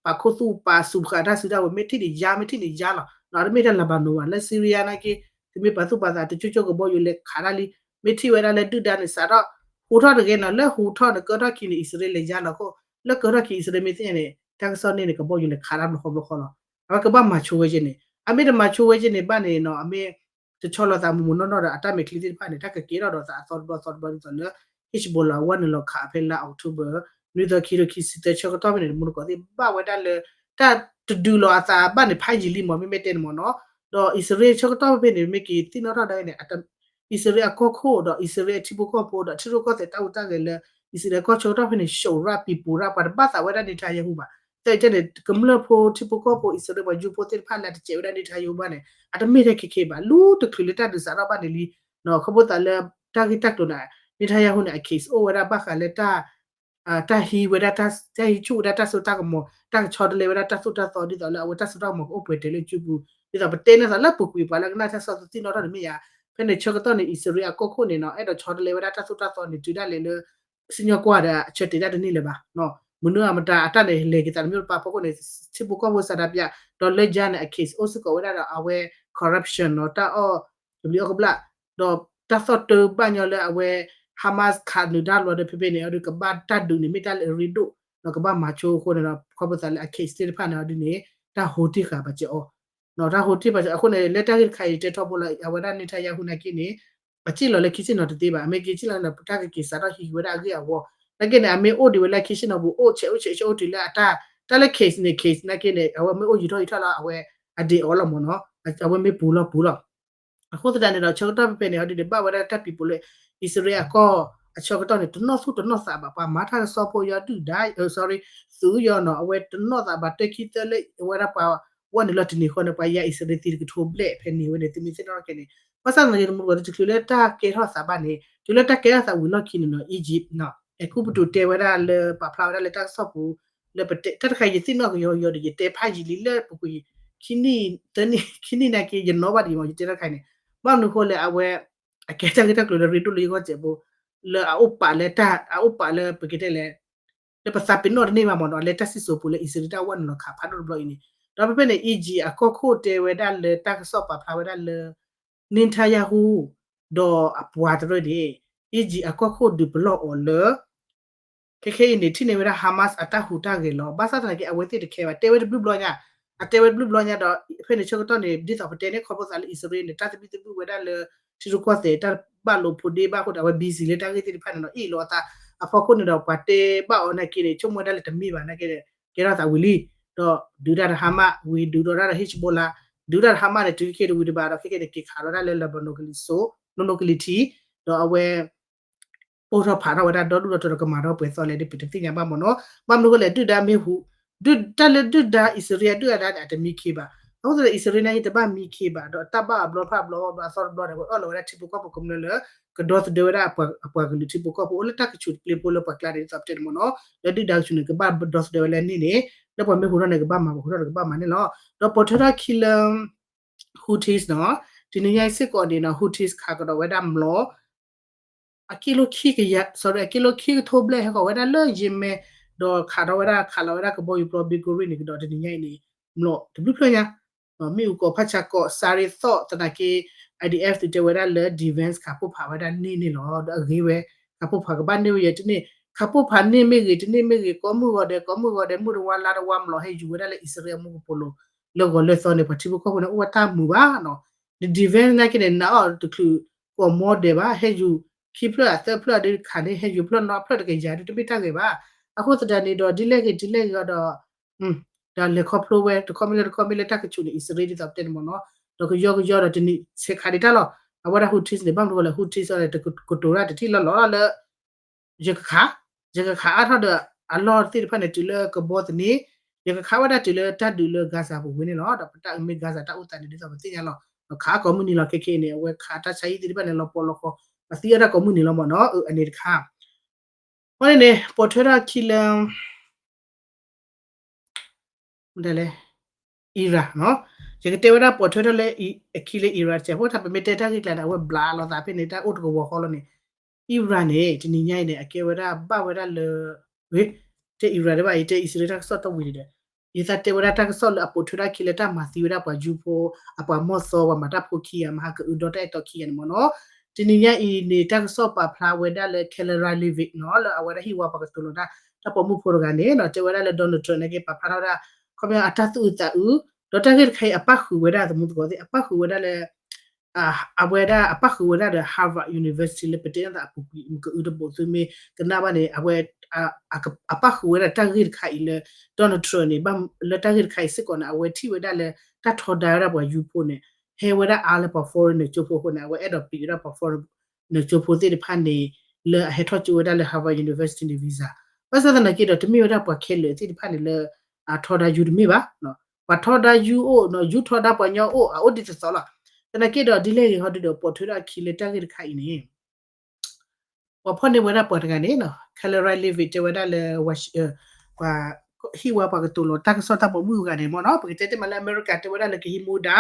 ပာ်ခူသူၣ်ပာ်စူးဃာ်တၢ်စုတၢ်ဝဲၤ မ့ၢ်ထံၣ်န့ၣ်ယါ မ့ၢ်ထံၣ်န့ၣ်ယါလီၤ တမ့ၢ်တၢ်လၢၤဘၣ်နီၤဘၣ် လၢ Syria နာ်က့ သုမ့ၢ်ပာ်သူၣ်ပာ်သးတကၠိကၠိကဘီယူၤလဲၤခးတၢ်လံ မ့ၢ်ထံၣ်ဝဲဒၣ်လၢဒုၣ်ဒါန့ၣ်စးထီၣ် ဟူးထီၣ်တဂ့ၤနီၤ လၢဟူးထီၣ်န့ၣ် ကၢထီၣ်ခံန့ၣ် အံၣ်စရ့လးလဲၤယါလီၤခိၣ် လၢကၢထီၣ်ခံအံၣ်စရ့လးမ့ၢ်သ့ၣ်ညါန့ၣ် တၢ်ကစီၣ်န့ၣ်န့ၣ် ကဘီယူၤလဲၤခးတၢ်ဘျီဃီဘျီဃီလီၤ အဝဲကဘၣ်မၤဆိဝဲက့န့ၣ် အမ့ၢ်တမၤဆိဝဲက့န့ၣ်ဘၣ်န့ၣ်နီၤ အမ့ၢ် တဆီလီၤသးမုၢ်မုၢ်နီၢ်နီၢ်ဒီး အတၢ်မဲာ်ချံသ့ၣ်တဖၣ်န့ၣ် တၢ်ကကဲထီၣ်ဒီးသးအသီတဘျီသီတဘျီဒ်သိးလၢ Hezbollah ဝဲနုာ်လီၤခးဖဲလါ October နွံသီခံထိခံဆံသၢဆၢကတီၢ်ဖဲန့ၣ် တမူတကိးသ့ၣ်ဘၣ်ဝဲဒၣ်လၢ တၢ်တဒုးလီၤအသးဘၣ်န့ၣ် ဖးယံာ်လံမ့ၢ် မ့မ့ၢ်တဲန့ၣ်မ့ၢ်နီၤ ဒီးအံၣ်စရ့လးဆၢကတီၢ်ဖဲန့ၣ် မ့ၢ်က့ၤသ့ၣ်နီၣ်ထီၣ်ဒၣ်န့ၣ် အံၣ်စရ့လးအကီၢ်ခိၣ်ဒီးအံၣ်စရ့လးအထံဖိကီၢ်ဖိဒီးထံရူၢ်ကီၢ်သဲးတၢ်ဟူးတၢ်ဂဲၤလၢ အံၣ်စရ့လးကီၢ်ဆၢကတီၢ်ဖဲန့ၣ် ရှုံးရၢ်ပံၤပူၤရၢ် ပှၤတဘၣ်သးဝဲဒၣ် Netanyahu ဘၣ်. သၢကဲန့ၣ် ကမျၢၢ်ဖိထံဖိကီၢ်ဖိ အံၣ်စရ့လးပှၤယူၤဖိသ့ၣ်တဖၣ်လၢအတစဲးဝဲဒၣ် Netanyahu ဘၣ်န့ၣ် အတမ့ၢ်ထဲခဲခဲဘၣ် လူတချုးလၢတၢ်ဒုးစးထီၣ်ဘၣ်န့ၣ်လံ. ခီဖျိသးလၢတၢ်ဂ့ၢ်တၢ်ကျိၤန့ၣ် Netanyahu န့ၣ် အ case အိၣ်ဝဲဒၣ်ဘၣ်ဃးလၢ တၢ်ဟံးဝဲဒၣ် တၢ်ဟံးဆူၣ်ဝဲဒၣ်တၢ်စိတၢ်ကမီၤ တၢ်ကဆီတလဲဝဲဒၣ်တၢ်သိၣ်တၢ်သီ ဒ်သိးလၢအဝဲတၢ်စိတၢ်ကမီၤကအိၣ်ပှဲၤတဲာ်လၢစုပူၤ ဒ်သိးပတဲန့ၣ်သိးလၢပူၤကွံာ်ပှၤလၢကနၣ်တၢ်ကစီၣ်သ့ၣ်နီၣ်ထီၣ်တမ့ၢ်ဧါ. ဖဲန့ၣ်ဆၢကတီၢ်န့ၣ် အံၣ်စရ့လးအကီၢ်ခိၣ်န့ၣ်နီၤ အဲၣ်ဒိးဆီတလဲဝဲဒၣ်တၢ်သိၣ်တၢ်သီန့ၣ် တုၤဒၣ်လဲာ်လၢ စံၣ်ညီၣ်ကွီၢ်ဒီးအဆၢတဲာ်ဒၣ်တန့ၢ်လၢၤဘၣ်. မနုၤအမတၤအတၢ်န့ၣ် လဲၤက့ၤသးတမ့ၢ်လၢပှၤဖီခိၣ်န့ၣ် ထံဖိကီၢ်ဖိစးဒးပၠး ဒီးလၢယါန့ၣ် အ case အိၣ်စ့ၢ်ကီးဝဲဒၣ်ဒီးအဝဲ corruption နီၤ တၢ်အီၣ်တဘျံးအီၣ်ကဘျၣ် ဒီးတၢ်သီၣ်တၢဘၣ်ညီလၢအဝဲ Hamas ခးနုာ်တၢ်လီၤဒီး ဖဲဖဲန့ၣ် အဒုးကဘၣ်တၢ်ဒုးန့ၣ် မ့ၢ်တၢ်လၢအရ့ဒိၣ် ဒီးကဘၣ်မၤဆိအဃိန့ၣ်ဒီး ခီဖျိသးလၢအ case သ့ၣ်တဖၣ်န့ၣ် အဒုးန့ၣ် တၢ်ဟိတ့ၢ်ဃာ်ပာ်စၢၤအီၤ တၢ်ဟိတ့ၢ်ပာ်စၢၤအဃိန့ၣ် လၢတၢ်ဂ့ၢ်တခါအံၤ တဲထီဘိလၢ အဝဲဒၣ် Netanyahu နာ်က့န့ၣ် အစ့ၣ်လီၤလၢခံစ့ၣ်နီၤတသ့ဘၣ်. အမ့ၢ်က့ၤစ့ၣ်လီၤန့ၣ် တၢ်ကက့ၤစးထီၣ်ဟံးဝဲဒၣ်အဂ့ၢ်အဝီ နာ်က့န့ၣ် အမ့ၢ်အိၣ်ဒံးဝဲလၢခံစ့ၣ်နီၤပူၤ အိၣ်ဆဲးအိၣ်ဆဲးဆဲးအိၣ်တုၤလၢအတၢ် တၢ်လၢ case န့ၣ် case နာ်က့န့ၣ် အဝဲမ့ၢ်အိၣ်ယူၤထီၣ်ယူၤထီၣ်လီၤ အဝဲအဒ့အီၤလီၤမ့ၢ်နီၤ အဝဲမ့ၢ်ပူၤလီၤပူၤလီၤ အဃိသတးန့ၣ်ဒီး ဆၢကတီၢ်ဖဲဖဲန့ၣ် ဟီဒုးန့ၣ် ဘၣ်ဝဲဒၣ်တၢ်ပံၤပူၤလၢ အံၣ်စရ့လးအကီၢ်အဆၢကတီၢ်န့ၣ် တနီၣ်သူၣ်တနီၣ်သးဘၣ် ပှၤမၤတၢ်ကစီၣ်ဖိယီၤဒုၣ်ဒါ sorry သုးယီၤနီၤ အဝဲတနီၣ်သးဘၣ်တၢ်ခံသၢလၢအဝဲဒၣ်ပှၤဝဲန့ၣ်လီၤတန့ၢ်ဃီန့ၣ် ပှၤယါအံၣ်စရ့လးသံတကထိဘျဲၣ်ဖဲန့ၣ်ဝဲန့ၣ် သုမ့ၢ်သ့ၣ်နီၣ်ထီၣ်ကဲန့ၣ် ဘၣ်ဆၣ်သနာ်က့ တမူတကိးတချုးလၢတၢ်ကဲထီၣ်သးဘၣ်န့ၣ် တုၤလၢတၢ်ကဲထီၣ်သးဝံၤလီၢ်ခံန့ၣ်နီၤ Egypt နီၤ အဲၤကူပတူးတဲဝဲဒၣ်လၢပာ်ဖျါဝဲဒၣ်လၢတၢ်ကစီၣ်ပူၤ လၢပတဲ တၢ်တခါယသ့ၣ်နီၣ်ကယီယီဒီး ယတဲဖးယံာ်လံလၢပူၤကွံာ် ခံနံၣ် သၢနံၣ် ခံနံၣ်နာ်က့ ယနီၣ်ဘၣ်ဒံးမ့ၢ် ယတဲတၢ်တခါအံၤန့ၣ် ဘၣ်မနုၤအဃိလဲၣ် အဝဲ အကဲတၢ်ဂ့ၢ်တၢ်ကျိၤလၢရ့ဒိၣ်လၢယဂီၢ်စဲးဖိ လၢအအိၣ်ပာ်လၢတၢ် အအိၣ်ပာ်လၢပကတဲလဲၣ် လၢပသးပ့ၤနီၣ်တန့ၢ်ဘၣ်မ့ၢ်နီၤ လၢတၢ်စံၣ်စိၤပူၤလၢအံၣ်စရ့လးတၢ်ဝဲန့ၣ်လီၤ ခးဖးဒိၣ်တဘျီအံၤန့ၣ် ဒီးဖဲဖဲန့ၣ် Egypt အကီၢ်ခိၣ်တဲဝဲဒၣ်လၢတၢ်ကစီၣ်ပာ်ဖျါဝဲဒၣ်လၢ Netanyahu ဒီးအပှၤတရၢန့ၣ် Egypt အကီၢ်ခိၣ်ဒုးပလီၢ်အီၤလၢ ခဲခဲအံၤန့ၣ် ထံၣ်န့ၢ်ဝဲဒၣ် Hamas အတၢ်ဟူးတၢ်ဂဲၤလီၤ. ဘၣ်ဆၣ်သနာ်က့ အဝဲသ့ၣ်တခဲဘၣ် တဲဝဲတဘျုးဘျီညါ အတဲဝဲတဘျုးဘျီညါဒီး ဖဲန့ၣ်ဆၢကတီၢ်န့ၣ် ဒ်သိးပတဲန့ၣ် ခီဖျိသးလၢအံၣ်စရ့လးန့ၣ် တၢ်သဘံၣ်သဘုၣ်ဝဲဒၣ်လၢ ထံရူၢ်ကီၢ်သဲး တၢ်ဘၣ်လိာ်ဖိးဒ့ဘၣ်အဃိဒီး အဝဲ busy လၢတၢ်ဂ့ၢ်သ့ၣ်တဖၣ်န့ၣ်ဒီး အ့ၣ်လိာ်အသးအဖီခိၣ်န့ၣ်ဒီး ပှၤတဲဘၣ်အီၤနာ်က့န့ၣ် ဆိကမိၣ်ဝဲဒၣ်လၢတမ့ၢ်ဘၣ်နာ်က့ ကဲထီၣ်သးဝံၤလံ ဒီးဒုးတၢ်ဒီး Hamas ဝံၤ ဒုးဒီးတၢ်ဒီး Hezbollah ဒုးတၢ်ဒီး Hamas န့ၣ် တုၤခဲအံၤတဝံၤတဘၣ်ဒီး ခဲကဲန့ၣ် က့ၤခးလီၤတၢ်လၢ Lebanon ကလံၤစိး နီၢ်နီၢ်ကလံၤထံး ဒီးအဝဲ ပိၢ်ထီၣ်ဖးထီၣ်ဝဲဒၣ်ဒီဒူၣ်ဒီထၢဒီးကမၤထီၣ်ပှဲၤသီလဲၣ်ဒီး ပတသ့ၣ်ညါဘၣ်မ့ၢ်နီၤ. ဘၣ်မနုၤအဃိလဲၣ် ဒုၣ်ဒါမ့ၢ်ဟူး ဒုၣ် တၢ်လၢဒုၣ်ဒါ အံၣ်စရ့လးဒုၣ်ဒါန့ၣ် အတမံခ့ဘၣ်. အဃိသတးဒီး အံၣ်စရ့လးန့ၣ် တဘၣ်မံခ့ဘၣ် ဒီးတၢ်ဘၣ်အဘျီဖးအဘျီဘၣ်ဘျီအသီတဘျီဒီး ဝဲအၢၣ်လီၤဝဲဒၣ်ထံဖိကီၢ်ဖိကမျၢၢ်လၢ ကဒီသဒၢဝဲဒၣ်အပှၤကလုာ်ထံဖိကီၢ်ဖိအိၣ်လၢတၢ်ကဆူးတပျ့ၤဖိလၢပှၤကျါန့ၣ် ဒ်သိးပတဲန့ၣ်မ့ၢ်နီၤ. လၢဒုၣ်ဒါကဆူးန့ၣ် ကဘၣ်ဒီသဒၢဝဲလၢန့ၣ်န့ၣ် လၢပှၤမ့ၢ်ဟူးထီၣ်န့ၣ် ကဘၣ်မၤ ပှၤဟူးထီၣ်န့ၣ် ကဘၣ်မၤန့ၣ်လီၤ. ဒီးပိာ်ထွဲထီၣ်ခံလၢ Houthis နီၤ, တနံၤညါအံၤစ့ၢ်ကီးန့ၣ်နီၤ Houthis ခးကဒီးဝဲဒၣ်မျိာ် အကံလိခံကယၤ sorry အကံလိခံကထိဘျဲၣ် ဟဲဃီၤဝဲဒၣ်လၢယ့မ့ၢ် ဒီးခးထီၣ်ဝဲဒၣ် ခးလီၤဝဲဒၣ်ကဘီယူၤပျီ ဘ့ကရံၣ်န့ၣ်ကဒီး တနံၤညါအံၤန့ၣ် မျိာ်တဘျုးဖျၢၣ်ညါ မ့ၣ်အူကီးဖးဆးကီး စးရ့သီၣ်သနာ်က့ IDF သုးတဲဝဲဒၣ်လၢ defense ခးပိၢ်ဖးဝဲဒၣ်န့ၢ်န့ၣ်လီၤ. ဒီးအဂ့ၤဝဲ ခးပိၢ်ဖးကဘၣ်န့ၢ်ဝဲယဲၢ်တန့ၢ် ခးပိၢ်ဖးန့ၢ်မ့ၢ်ဂ့ၤ တန့ၢ်မ့ၢ်ဂ့ၤ ကိးမုၢ်ဂီၤဒဲး ကိးမုၢ်ဂီၤဒဲး မုၢ်တဝါလါတဝါ မျိာ်ဟဲယူၤဝဲဒၣ်လၢအံၣ်စရ့လးအမူကပိာ်လိၤ လၢဂီၤလၢသီန့ၣ် ပှၤထံဖိကီၢ်ဖိန့ၣ် အိၣ်ဝဲတၢ်မုာ်ဘၣ်နီၤ. ဒီး defense နာ်က့န့ၣ် နာ်အီၤတချုးကိးမီဒဲးဘၣ် ဟဲယူၤခံဖျၢၣ်သၢဖျၢၣ်ဒီးခးန့ၣ် ဟဲယူၤဖျၢၣ်နီတဖျၢၣ်တကယၤဒီး တမ့ၢ်တၢ်ဂ့ၤဘၣ်. အဃိသတးန့ၣ်ဒီး ဒ်လဲၣ်ဂ့ၤဒ်လဲၣ်ဂ့ၤဒီး ဒီးလဲၤခီဖျိဝဲ တခီမ့ၢ်လၢတခီမ့ၢ်လၢတၢ်ကဆူးန့ၣ် အံၣ်စရ့လးဒ်သိးပတဲန့ၣ်မ့ၢ်နီၤ, ဒီးကယီကယီဒီးတနံၤ ဆဲးခးဒံးတၢ်လီၤ. အဝဲဒၣ် Houthis န့ၣ် ဘၣ်မနုၤဃိလဲၣ် Houthis န့ၣ် တကတိၤတၢ်တထံၣ်လီၤလီၤလၢ ယကခး, ယကခးအါထီၣ်ဒီးအလီၢ်သ့ၣ်တဖၣ်န့ၣ် တုၤလၢကဘီသန့, ယကခးဝဲဒၣ်တုၤလၢတၢ်ဒုးလၢ Gaza ပူၤဝဲန့ၣ်လီၤ. ဒီးပတၢ်အမ့ၢ် Gaza တၢ်အိၣ်သးန့ၣ် ဒ်သိးပသ့ၣ်ညါလီၤ. ဒီးခးကိးမုၢ်နံၤလီၤ ခဲခဲအံၤန့ၣ် အဝဲခးတၢ်ဆါဟံၣ်သ့ၣ်တဖၣ်န့ၣ် လီၤပှီၢ်လီၤဃီ, အသံအတၢ်ကိးမုၢ်နံၤလီၤမ့ၢ်နီၤ, အန့ၣ်တခါ အဃိန့ၣ်န့ၣ် ပိာ်ထွဲထီၣ်အခံလၢ မ့ၢ်ဒ်လဲၣ် Iran နီၤ, ယကတဲဝဲဒၣ်ပိာ်ထွဲထီၣ်လၢအခံလၢ Iran တစဲးဖိ တၢ်ပမ့ၢ်တဲတၢ်ဂ့ၢ်ကျါန့ၣ် အဝဲဘျးလိာ်သးဖဲန့ၣ် တၢ်အိၣ်တကဝီၤဃီလီၤန့ၣ်, Iran န့ၣ် တနံၤညါအံၤန့ၣ် အကဲဝဲဒၣ်ဘၣ်ဝဲဒၣ်လၢ ဝဲ တဲ Iran တဘၣ် ယတဲအံၣ်စရ့လးတၢ်ကစီၣ်တဝံၤန့ၣ်ဒီး ယသးတဲဝဲဒၣ်တၢ်ကစီၣ်လၢအပိာ်ထွဲထီၣ်ခံလၢတၢ်မၤသံဝဲဒၣ်ပှၤယူဖိ အပှၤမီၢ်သီ ပှၤမၤတၢ်ဖိခံဂၤ မၤဟးကအုဒီတၢ်အဲၣ်တီခံဂၤန့ၣ်မ့ၢ်နီၤ, တနံၤညါအံၤန့ၣ် တၢ်ကစီၣ်ပာ်ဖျါဝဲဒၣ်လၢ Kalara Levy နီၤ လၢအဝဲဒၣ်ဟံၣ်ဝါပှၤကတိၤလီၤတၢ် တၢ်ပိာ်မုၣ်ဖိတဂၤန့ၣ်နီၤ တဲဝဲဒၣ်လၢ Donald Trump န့ၣ်က့ၤပာ်ဖျါထီၣ်ဝဲဒၣ် ခီပညီအတၢ်သူၣ်အုးသးအုး, ဒီးတၢ်ဂ့ၢ်တခါအံၤအပၣ်ဃုာ်ဝဲဒၣ်သမူသကိးသ့ၣ် အပၣ်ဃုာ်ဝဲဒၣ်လၢ အဝဲဒၣ်အပၣ်ဃုာ်ဝဲဒၣ်ဒီး Harvard University လၢပတဲန့ၣ်သးအပူၤကွံာ် မ့ၢ်ကအုတဘိးသုမ့ၢ်ကနၣ်ဘၣ်န့ၣ် အဝဲ အပၣ်ဃုာ်ဝဲဒၣ်တၢ်ဂ့ၢ်တခါအံၤလၢ Donald Trump န့ၣ် လၢတၢ်ဂ့ၢ်တခါအံၤစ့ၢ်ကီးန့ၣ် အဝဲထံၣ်ဝဲဒၣ်လၢတၢ်ထီဒါဝဲဒၣ်ပှၤယူဖိန့ၣ် ဟဲဝဲဒၣ်အါလၢပှၤ foreign နၢၤကၠိဖိအဃိန့ၣ် အဝဲအဲၣ်ဒိးပျံၤဝဲဒၣ်ပှၤ foreign နၢၤကၠိဖိသ့ၣ်တဖၣ်န့ၣ် လၢအဟဲထီၣ်ကၠိဝဲဒၣ်လၢ Harvard University န့ၣ် visa ဘၣ်ဆၣ်သနာ်က့ဒီး တမ့ၢ်ဝဲဒၣ်ပှၤခဲလၢာ်သ့ၣ်တဖၣ်န့ၣ်လၢ အထီဒါယူတမ့ၢ်ဘၣ်, ပှၤထီဒါယူအိၣ် ယူထီဒါပှၤညီအိၣ် အအိၣ်ဒ်သိးသိးလီၤ. သနာ်က့ဒီးဒ်လဲၣ်ဂ့ၤဟီဒုဒီး ပိာ်ထွဲဒၣ်အခံလၢတၢ်ဂ့ၢ်တခါအံၤန့ၣ် ပှၤဖီၣ်န့ၢ်ဝဲဒၣ်ပှၤတဂၤန့ၣ် Karen Leavitt တဲဝဲဒၣ်လၢ ပှၤဟံၣ်ဝါပှၤကတိၤလီၤတၢ်ကစီၣ်တၢ်ပိာ်မုၣ်တဂၤန့ၣ်မ့ၢ်နီၤ ပကတဲတ့ၢ်မးလၢအမဲရကၤ တဲဝဲဒၣ်လၢကဟံးမူဒါ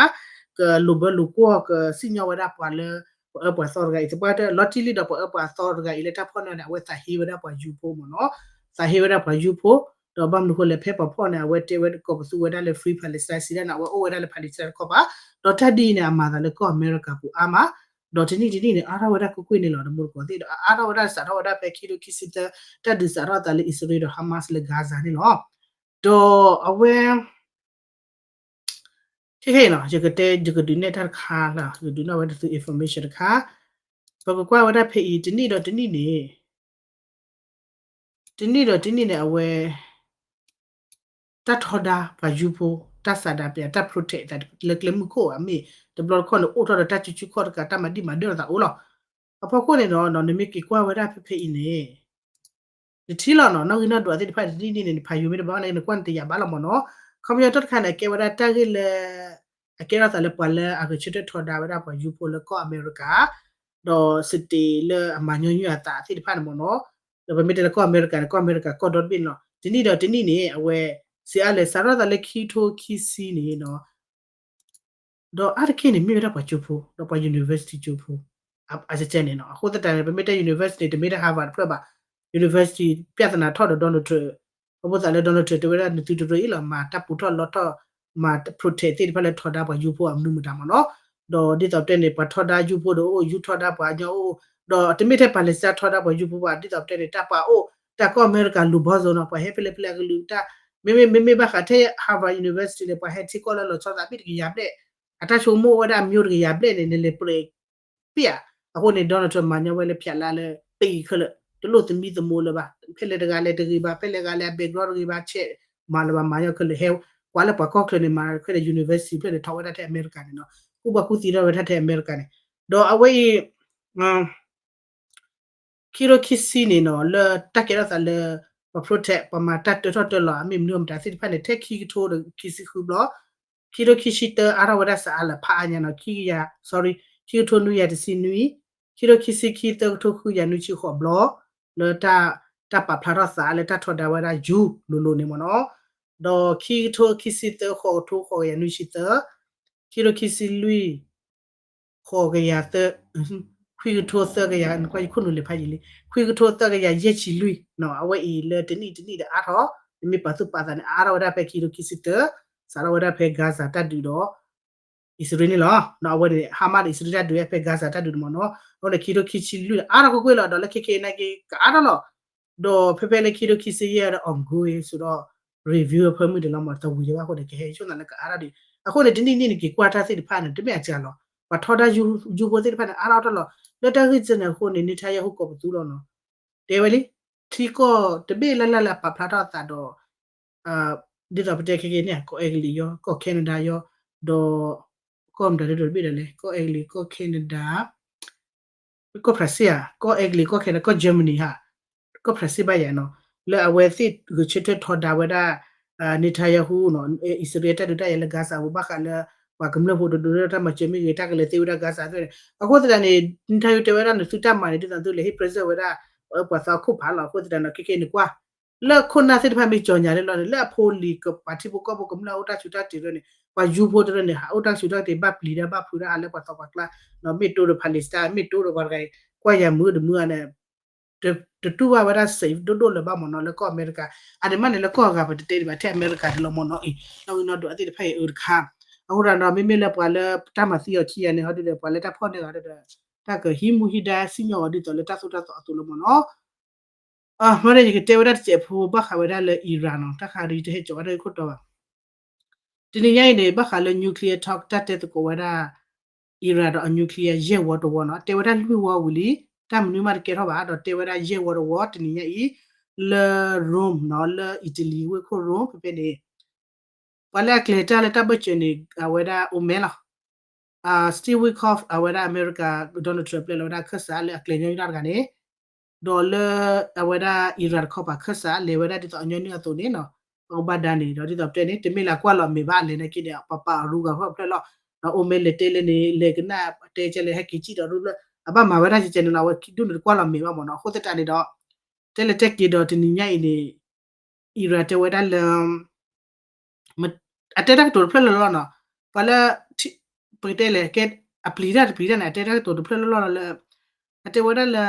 ကလိာ်ဘၢလိာ်ကွီၢ် ကစံၣ်ညီၣ်ဝဲဒၣ်ပှၤလၢ ပှၤအၢပှၤသီတဂၤအံၤ သပှၢ်တၢၢ်လီၤတံၢ်လံဒီးပှၤအၢပှၤသီတဂၤအံၤလၢတၢ်ဖီၣ်န့ၢ်န့ၣ် အဝဲသးဟ့ဝဲဒၣ်ပှၤယူဖိမ့ၢ်နီၤ သးဟ့ဝဲဒၣ်ပှၤယူဖိ ဒီးဘၣ်မနုၤဃိလဲၣ် ဖဲပှၤဖီၣ်န့ၣ် အဝဲတဲဝဲကိးပသူဝဲဒၣ်လၢ Free Palestine စံးဒၣ်န့ၣ် အဝဲအိၣ်ဝဲဒၣ်လၢ Palestine တခီပၤ ဒီးတၢ်ဒ်အံၤန့ၣ် အမၤသးလၢကီၢ်အမဲရကၤပူၤအါမး ဒီးတနံၣ်တနံၣ်န့ၣ် အါထီၣ်ဝဲဒၣ်ကွ့ၢ်ကွ့ၢ်န့ၣ်လီၤ. ဒီးမိၢ်တကိးသ့ၣ်ဒီး အါထီၣ်ဝဲဒၣ်စးထီၣ်ဝဲဒၣ်ဖဲခံထိခံဆံသၢ တၢ်ဒုးစးထီၣ်အသးလၢအံၣ်စရ့လးဒီး Hamas လၢ Gaza န့ၣ်လီၤ. ဒီးအဝဲ ခဲခဲအံၤနီၤ ယကတဲ ယကဒုးနဲၣ်တၢ်တခါလီၤ ယကဒုးနဲၣ်ဝဲဒၣ်သု information တခါ ပကကွၢ်ဝဲဒၣ်ဖဲအံၤ တနံၣ်ဒီးတနံၣ်န့ၣ် တနံၣ်ဒီးတနံၣ်န့ၣ် အဝဲ တၢ်ထီဒါပှၤယူဖိ တၢ်စးဒးပျး တၢ် protect သးလၢကျဲမုၢ်ခိၣ်အမ့ၢ် တဘျီတခီၣ်န့ၣ် အိၣ်ထီၣ်ဒီးတၢ်စုဆူၣ်ခီၣ်တကး တၢ်မၤဒံၣ်မၤဒၢၣ်သးအိၣ်လီၤ. အဖီခိၣ်န့ၣ်ဒီး နမ့ၢ်က့ၤကွၢ်ဝဲဒၣ်ဖဲဖဲအံၤန့ၣ် နထံၣ်လီၤနီၤ နီၣ်ဂံၢ်နီၣ်ဒွးသ့ၣ်တဖၣ်တနံၣ်န့ၣ် နဖးယိၤမ့ၢ်တဘၣ်န့ၣ် နကွၢ်နတယာ်ဘၣ်လီၤမ့ၢ်နီၤ. ခီပညီတၢ်တခါန့ၣ် အကဲဝဲဒၣ်တၢ်ဂ့ၢ်လၢ အကဲထီၣ်သးလၢပှၤလၢအဂဲၤဆၢထၢၣ်ထီဒါဝဲဒၣ်ပှၤယူဖိလၢကီၢ်အမဲရကၤ ဒီးစတ့းလၢအမၤညီနုၢ်အသးသ့ၣ်တဖၣ်န့ၣ်မ့ၢ်နီၤ. ဒီးပမ့ၢ်တဲလၢကီၢ်အမဲရကၤန့ၣ် ကီၢ်အမဲရကၤကီၢ်ဒီတဘ့ၣ်န့ၣ်လီၤ. တနံၣ်ဒီးတနံၣ်န့ၣ် အဝဲ စံးအါလဲၣ် စးထီၣ်သးလၢခံကထိခံဆံန့ၣ်နီၤ ဒီးအါတက့ၢ်န့ၣ် မ့ၢ်ဝဲဒၣ်ပှၤကၠိဖိ ဒီးပှၤ university ကၠိဖိ အကကဲန့ၣ်နီၤ. အဃိသတးန့ၣ် ပမ့ၢ်တဲ university တမ့ၢ်တၢ် Harvard တဖျၢၣ်ဘၣ် university ပြဿနာထီၣ်ဒီး Donald Trump အဃိသတးလၢ Donald Trump တဲဝဲဒၣ်နသုတရၢအံၤလီၤ မၤတၢ်ပူၤထီၣ်လီထီၣ် မၤ protect သ့ၣ်တဖၣ်လၢထီဒါပှၤယူဖိအမနုၤမတၤမ့ၢ်နီၤ. ဒီးဒ်သိးပတဲန့ၣ် ပှၤထီဒါယူဖိဒီးအိၣ် ယူထီဒါပှၤညီအိၣ် ဒီးတမ့ၢ်ထဲ Palestine ထီဒါပှၤယူဖိဘၣ် ဒ်သိးပတဲန့ၣ် တၢ်ပှၤအိၣ် တၢ်ကီၢ်အမဲရကၤလူၤဘီစိနီၤ ပှၤဟဲဖဲလဲၣ်ဖဲလဲၣ်အကလုာ်တၢ် မ့မ့ၢ် မ့မ့ၢ်ဘၣ်ဃးထဲ Harvard University န့ၣ် ပှၤဟဲထံကီၢ်လၢလီၤဆီသးဘ့ၣ်တကယၤဘျဲၣ် အတၢ်ဆိကမိၣ်အိၣ်ဝဲဒၣ်အမျိုးတကယၤဘျဲၣ်န့ၣ် နလဲၤပြဲး ပ့ၢ်ဧါ. အဃိန့ၣ် Donald Trump မၤညီဝဲလၢဖျးလါလၢ ပ့ၢ်အံၤခဲလၢာ် တလိၣ်သမံသမိးလၢၤဘၣ် ဖဲလဲၣ်တဂၤလဲၣ်တဂ့ၤဘၣ် ဖဲလဲၣ်ဂၤလဲၣ်အ background တဂ့ၤဘၣ် ဆဲးမၤလၢၤဘၣ် မၤညီခဲလၢာ်ဟဲ ကွၢ်လၢပှၤကီၢ်ချၢန့ၣ် မၤခဲလၢာ် university ဖျၢၣ်န့ၣ် ထီၣ်ဝဲဒၣ်ထဲအမဲရကၤန့ၣ်နီၤ ကူၣ်ဘၣ်ကူၣ်သ့ထီၣ်ဝဲဒၣ်ထဲအမဲရကၤန့ၣ် ဒီးအဝဲအံၤ ခံကထိခံဆံန့ၣ်နီၤ လၢတၢ်ကဲထီၣ်သးလၢ ပှၤ protect ပှၤမၤတၢ်တၢထီၣ်တၢလီၤ အမ့ၢ်မနုၤမတၤသ့ၣ်တဖၣ်န့ၣ် ထဲခံကထိဒီးခံဆံဃုဘျီ ခံကထိခံဆံတၢ အါထီၣ်ဝဲဒၣ်စးအါလၢဖးအါညါနီၤ ခံကယၤ sorry ခံကထိနွံကယၤတဆံနွံ ခံကထိခံဆံခံ သၢကထိဃုကယၤနွံဆံဃိးဘျီ လၢတၢ် တၢ်ပာ်ဖျါထီၣ်သးလၢတၢ်ထီဒါဝဲဒၣ်ယူလိၤလိၤန့ၣ်မ့ၢ်နီၤ ဒီးခံကထိခံဆံသၢ ဃိးကထိဃိးကယၤနွံဆံသၢ ခံကထိခံဆံလွံၢ် ဃိးကယၤသၢ ခွံကထိသၢကယၤ နကွၢ်ယခိၣ်နူာ်လံဖးယံာ်လံ ခွံကထိသၢကယၤယဲၢ်ဆံလွံၢ် အဝဲအံၤလၢတနံၣ်တနံၣ်ဒီးအါထီၣ် နမ့ၢ်ပာ်သူၣ်ပာ်သးန့ၣ် အါထီၣ်ဝဲဒၣ်ဖဲခံကထိခံဆံသၢ စးထီၣ်ဝဲဒၣ်ဖဲ Gaza တၢ်ဒုးဒီး အံၣ်စရ့လးန့ၣ်လီၤ. အဝဲန့ၣ် Hamas ဒီးအံၣ်စရ့လးတၢ်ဒုးဖဲ Gaza တၢ်ဒုးန့ၣ်မ့ၢ်နီၤ အဝဲန့ၣ်ခံကထိခံဆံလွံၢ်န့ၣ် အါထီၣ်ကွ့ၢ်ကွ့ၢ်လီၤ ဒီးလၢခဲခဲအံၤနာ်က့ ကအါထီၣ်လီၤ ဒီးဖဲဖဲလၢခံကထိခံဆံယဲၢ်ဒီး ongoing စ့ၢ်ဒီး review အဖၢမုၢ်န့ၣ်လီၤမ့ၢ် တဝံၤဒံးဘၣ်အဃိန့ၣ် ကဟဲဆိၣ်သးလၢကအါထီၣ်ဒံး အဃိန့ၣ် တနံၣ်နံၣ်န့ၣ် က့ၤကွၢ်တၢ်သ့ၣ်တဖၣ်န့ၣ် တမ့ၢ်အစှၤလီၤ ပှၤထီဒါယူဖိသ့ၣ်တဖၣ်န့ၣ် အါထီၣ်ထီၣ်လီၤ လၢတၢ်ဂ့ၢ်စၢၤန့ၣ်အဃိန့ၣ် Netanyahu ကိးပသူလီၤနီၤ တဲဝဲလံ ထံကီၢ်တဘ့ၣ်လၢ်လၢ်လၢအပာ်ဖျါထီၣ်အသးဒီး ဒ်သိးပတဲခဲက့ၤန့ၣ် ကီၢ်အဲကလံးယီၤ ကီၢ် Canada ယီၤ ဒီး ကီၢ်မတၤဒ်တဘ့ၣ်ဒီးလဲၣ် ကီၢ်အဲကလံး ကီၢ် Canada ကီၢ် France ဧါ ကီၢ်အဲကလံး ကီၢ် Canada ကီၢ် Germany ဧါ ကီၢ် France ဘၣ်ယၤနီၤ လၢအဝဲသ့ၣ်ဂဲၤဆၢထၢၣ်ထီဒါဝဲဒၣ် Netanyahu နီၤ အံၣ်စရ့လးတၢ်ဒုးတၢ်ယၤလၢ Gaza ပူၤ ဘၣ်ဃးလၢ ပှၤကမျၢၢ်ဖိတဒုးတၢ်မၤစၢၤမ့ၢ်ဂ့ၤ တၢ်ကလဲၤသ့ဝဲဒၣ် Gaza သ့ၣ်န့ၣ် အဃိသတးန့ၣ် Netanyahu တဲဝဲဒၣ်န့ၣ် သုတၢ်မၤန့ၣ် ဒ်သိးသုလဲၤဟ့ၣ် present ဝဲဒၣ် ပှၤအၢပှၤသီအခိၣ်ဖးလီၤ အဃိသတးန့ၣ် ခဲခဲအံၤနကွၢ် လၢခိၣ်နၢ်သ့ၣ်တဖၣ်မ့ၢ်ကၠီၤညါလၢလီၤန့ၣ် လၢအဖိလံၤကပၤထံဖိကီၢ်ဖိကမျၢၢ်အိၣ်တၢ်ဆူးတၢ်တ့ၢ်တဖၣ်န့ၣ် ပှၤယူဖိတဖၣ်န့ၣ် ဟးအိၣ်တၢ်ဆူးတၢ်တ့ၢ် ဘၣ်ပျံၤတၢ်ဘၣ်ဖုးတၢ်ဟးလၢပှၤသီပှၤကျါ မ့ၢ်တိဒီး Palestine မ့ၢ်တိဒီးပှၤတဂၤအံၤ ကွၢ်ယၤမုာ်တမုာ်ဧါန့ၣ် တတူၢ်ဘၣ်ဝဲဒၣ် safe ဒိၣ်ဒိၣ်လၢၤဘၣ်မ့ၢ်နီၤ လၢကီၢ်အမဲရကၤ အန့ၣ်မးန့ၣ် လၢကီၢ်အဂၤပတတဲဒံးဘၣ် ထဲအမဲရကၤဒ်လီၤမ့ၢ်နီၤအံၤ နီၣ်ဂံၢ်နီၣ်ဒွးသ့ၣ်တဖၣ်အံၤအၢတခါ အဃိဒီး မ့မ့ၢ်လၢပှၤလၢတၢ်မၤသံအီၤခံဂၤန့ၣ် ဟီဒ်ဒီး ပှၤလၢတၢ်ဖီၣ်န့ၢ်ဂၤဒီး တၢ်ကဟံးမူဟံးဒါစံၣ်ညီၣ်အီၤဒ်သိးလၢတၢ်သိၣ်တၢ်သီအသိးလီၤမ့ၢ်နီၤ မ့ၢ်န့ၣ် ယကတဲဝဲဒၣ်တစဲးဖိဘၣ်ဃးဝဲဒၣ်လၢ Iran နီၤ တၢ်ခါဒီးယတဟဲကၠီၤဝဲဒၣ်ခိၣ်တီဘၣ် တနံၤညါအံၤန့ၣ် ဘၣ်ဃးလၢ nuclear talk တၢ်တဲသကိးဝဲဒၣ် Iran ဒီးအ nuclear ယဲၢ်ဝီတဝီနီၤ တဲဝဲဒၣ်လွံၢ်ဝီဝံၤလံ တၢ်မနုၤမးတကဲထီၣ်ဘၣ် ဒီးတဲဝဲဒၣ်ယဲၢ်ဝီတဝီ တနံၤညါအံၤ လၢ Rome နီၤ လၢ Italy ဝ့ၢ်ခိၣ် Rome ဖဲဖဲန့ၣ် ပှၤလၢအကျဲၤတၢ်လၢတၢ်ဘၢၣ်စၢၤန့ၣ် အဝဲဒၣ်အိၣ်မဲလီၤ Steve Witkoff အဝဲဒၣ်အမဲရကၤ Donald Trump ပျဲလီၤဝဲဒၣ်အခၢၣ်စးလၢအကျဲၤညီနုၢ်တၢ်တဂၤန့ၣ် ဒီးလၢအဝဲဒၣ် Iran တခီပၤခၢၣ်စး လဲၤဝဲဒၣ်ဒ်သိးအညီနုၢ်အသိးန့ၣ်နီၤ, ပကဘၣ်ဒါန့ၣ် ဒီးဒ်သိးပတဲန့ၣ် တမ့ၢ်လၢကွၢ်လီၤမဲာ်ဘၣ် လဲၤနာ်က့န့ၣ် ပပာ်အရူဂၤဖီၣ်ဖျၢၣ်လီၤ, ဒီးအိၣ်မ့ၢ်လဲၤတဲလၢန့ၣ် လဲၤကနၣ်တဲကဲလဲၣ် ဟဲက့ၤစံၣ်ဒီးရူဖျၢၣ် အဘၣ်မၤဝဲဒၣ်ကဲကဲန့ၣ်လီၤ, အဝဲခံဒူၣ်န့ၣ်တကွၢ်လီၤမဲာ်ဘၣ်မ့ၢ်နီၤ, အဃိသတးန့ၣ်ဒီး တဲလဲၤတဲက့ၤဒီးတနံၤညါအံၤန့ၣ် Iran တဲဝဲဒၣ်လၢ အတဲတၢ်ကတိၤတဖျၢၣ်လၢလီၤနီၤ, ပှၤလၢ ပကတဲလဲၣ် ကဲ အပျံၤတၢ်တပျံၤတၢ်န့ၣ် အတဲတၢ်ကတိၤတဖျၢၣ်လၢလီၤလီၤလၢ အတဲဝဲဒၣ်လၢ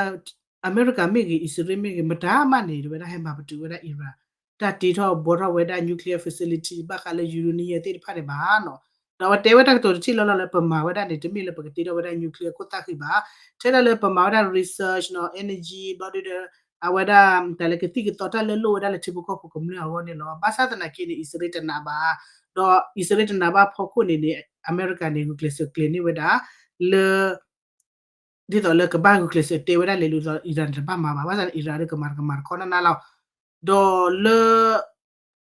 အမဲရကၤမ့ၢ်ဂ့ၤ အံၣ်စရ့လးမ့ၢ်ဂ့ၤ မတၤမးန့ၣ် တဝဲဒၣ်ဟဲမၤပတုာ်ဝဲဒၣ် Iran တၢ်တ့ထီၣ်ဘှီထီၣ်ဝဲဒၣ် nuclear facility ဘၣ်ဃးလၢ uranium သ့ၣ်တဖၣ်န့ၣ်ဘၣ်နီၤ, ဒီးအဝဲတဲဝဲတၢ်ကတိၤတထံၣ်လီၤလီၤလၢ ပမၤဝဲဒၣ်န့ၣ် တမ့ၢ်လၢပကတ့ထီၣ်ဝဲဒၣ် nuclear ခိၣ်သၣ်ဃံဘၣ်, ထဲဒၣ်လၢပမၤဝဲဒၣ် research နီၤ energy ဘျီဒုဒီး အဝဲဒၣ်တၢ်လၢကသံၣ်ကသီတၢ်လၢလိၣ်ဝဲဒၣ်လၢထံဖိကီၢ်ဖိကမျၢၢ်အဂီၢ်န့ၣ်လီၤ, ဘၣ်ဆၣ်သနာ်က့န့ၣ် အံၣ်စရ့လးတနာ်ဘၣ်, ဒီးအံၣ်စရ့လးတနာ်ဘၣ်ဖီခိၣ်န့ၣ်န့ၣ် အမဲရကၤန့ၣ် ဂုာ်ကျဲးစၢးကျဲၤန့ၢ်ဝဲဒၣ် လၢ ဒ်သိးလၢကဘၣ်ဂုာ်ကျဲးစၢးတဲဝဲဒၣ်လဲၤလူၤဒီး Iran န့ၣ်တဘၣ်မၤဘၣ်, ဘၣ်ဆၣ်န့ၣ် Iran ဒီးကမၤတကမၤတခီနၢ်နၢ်လီၤ,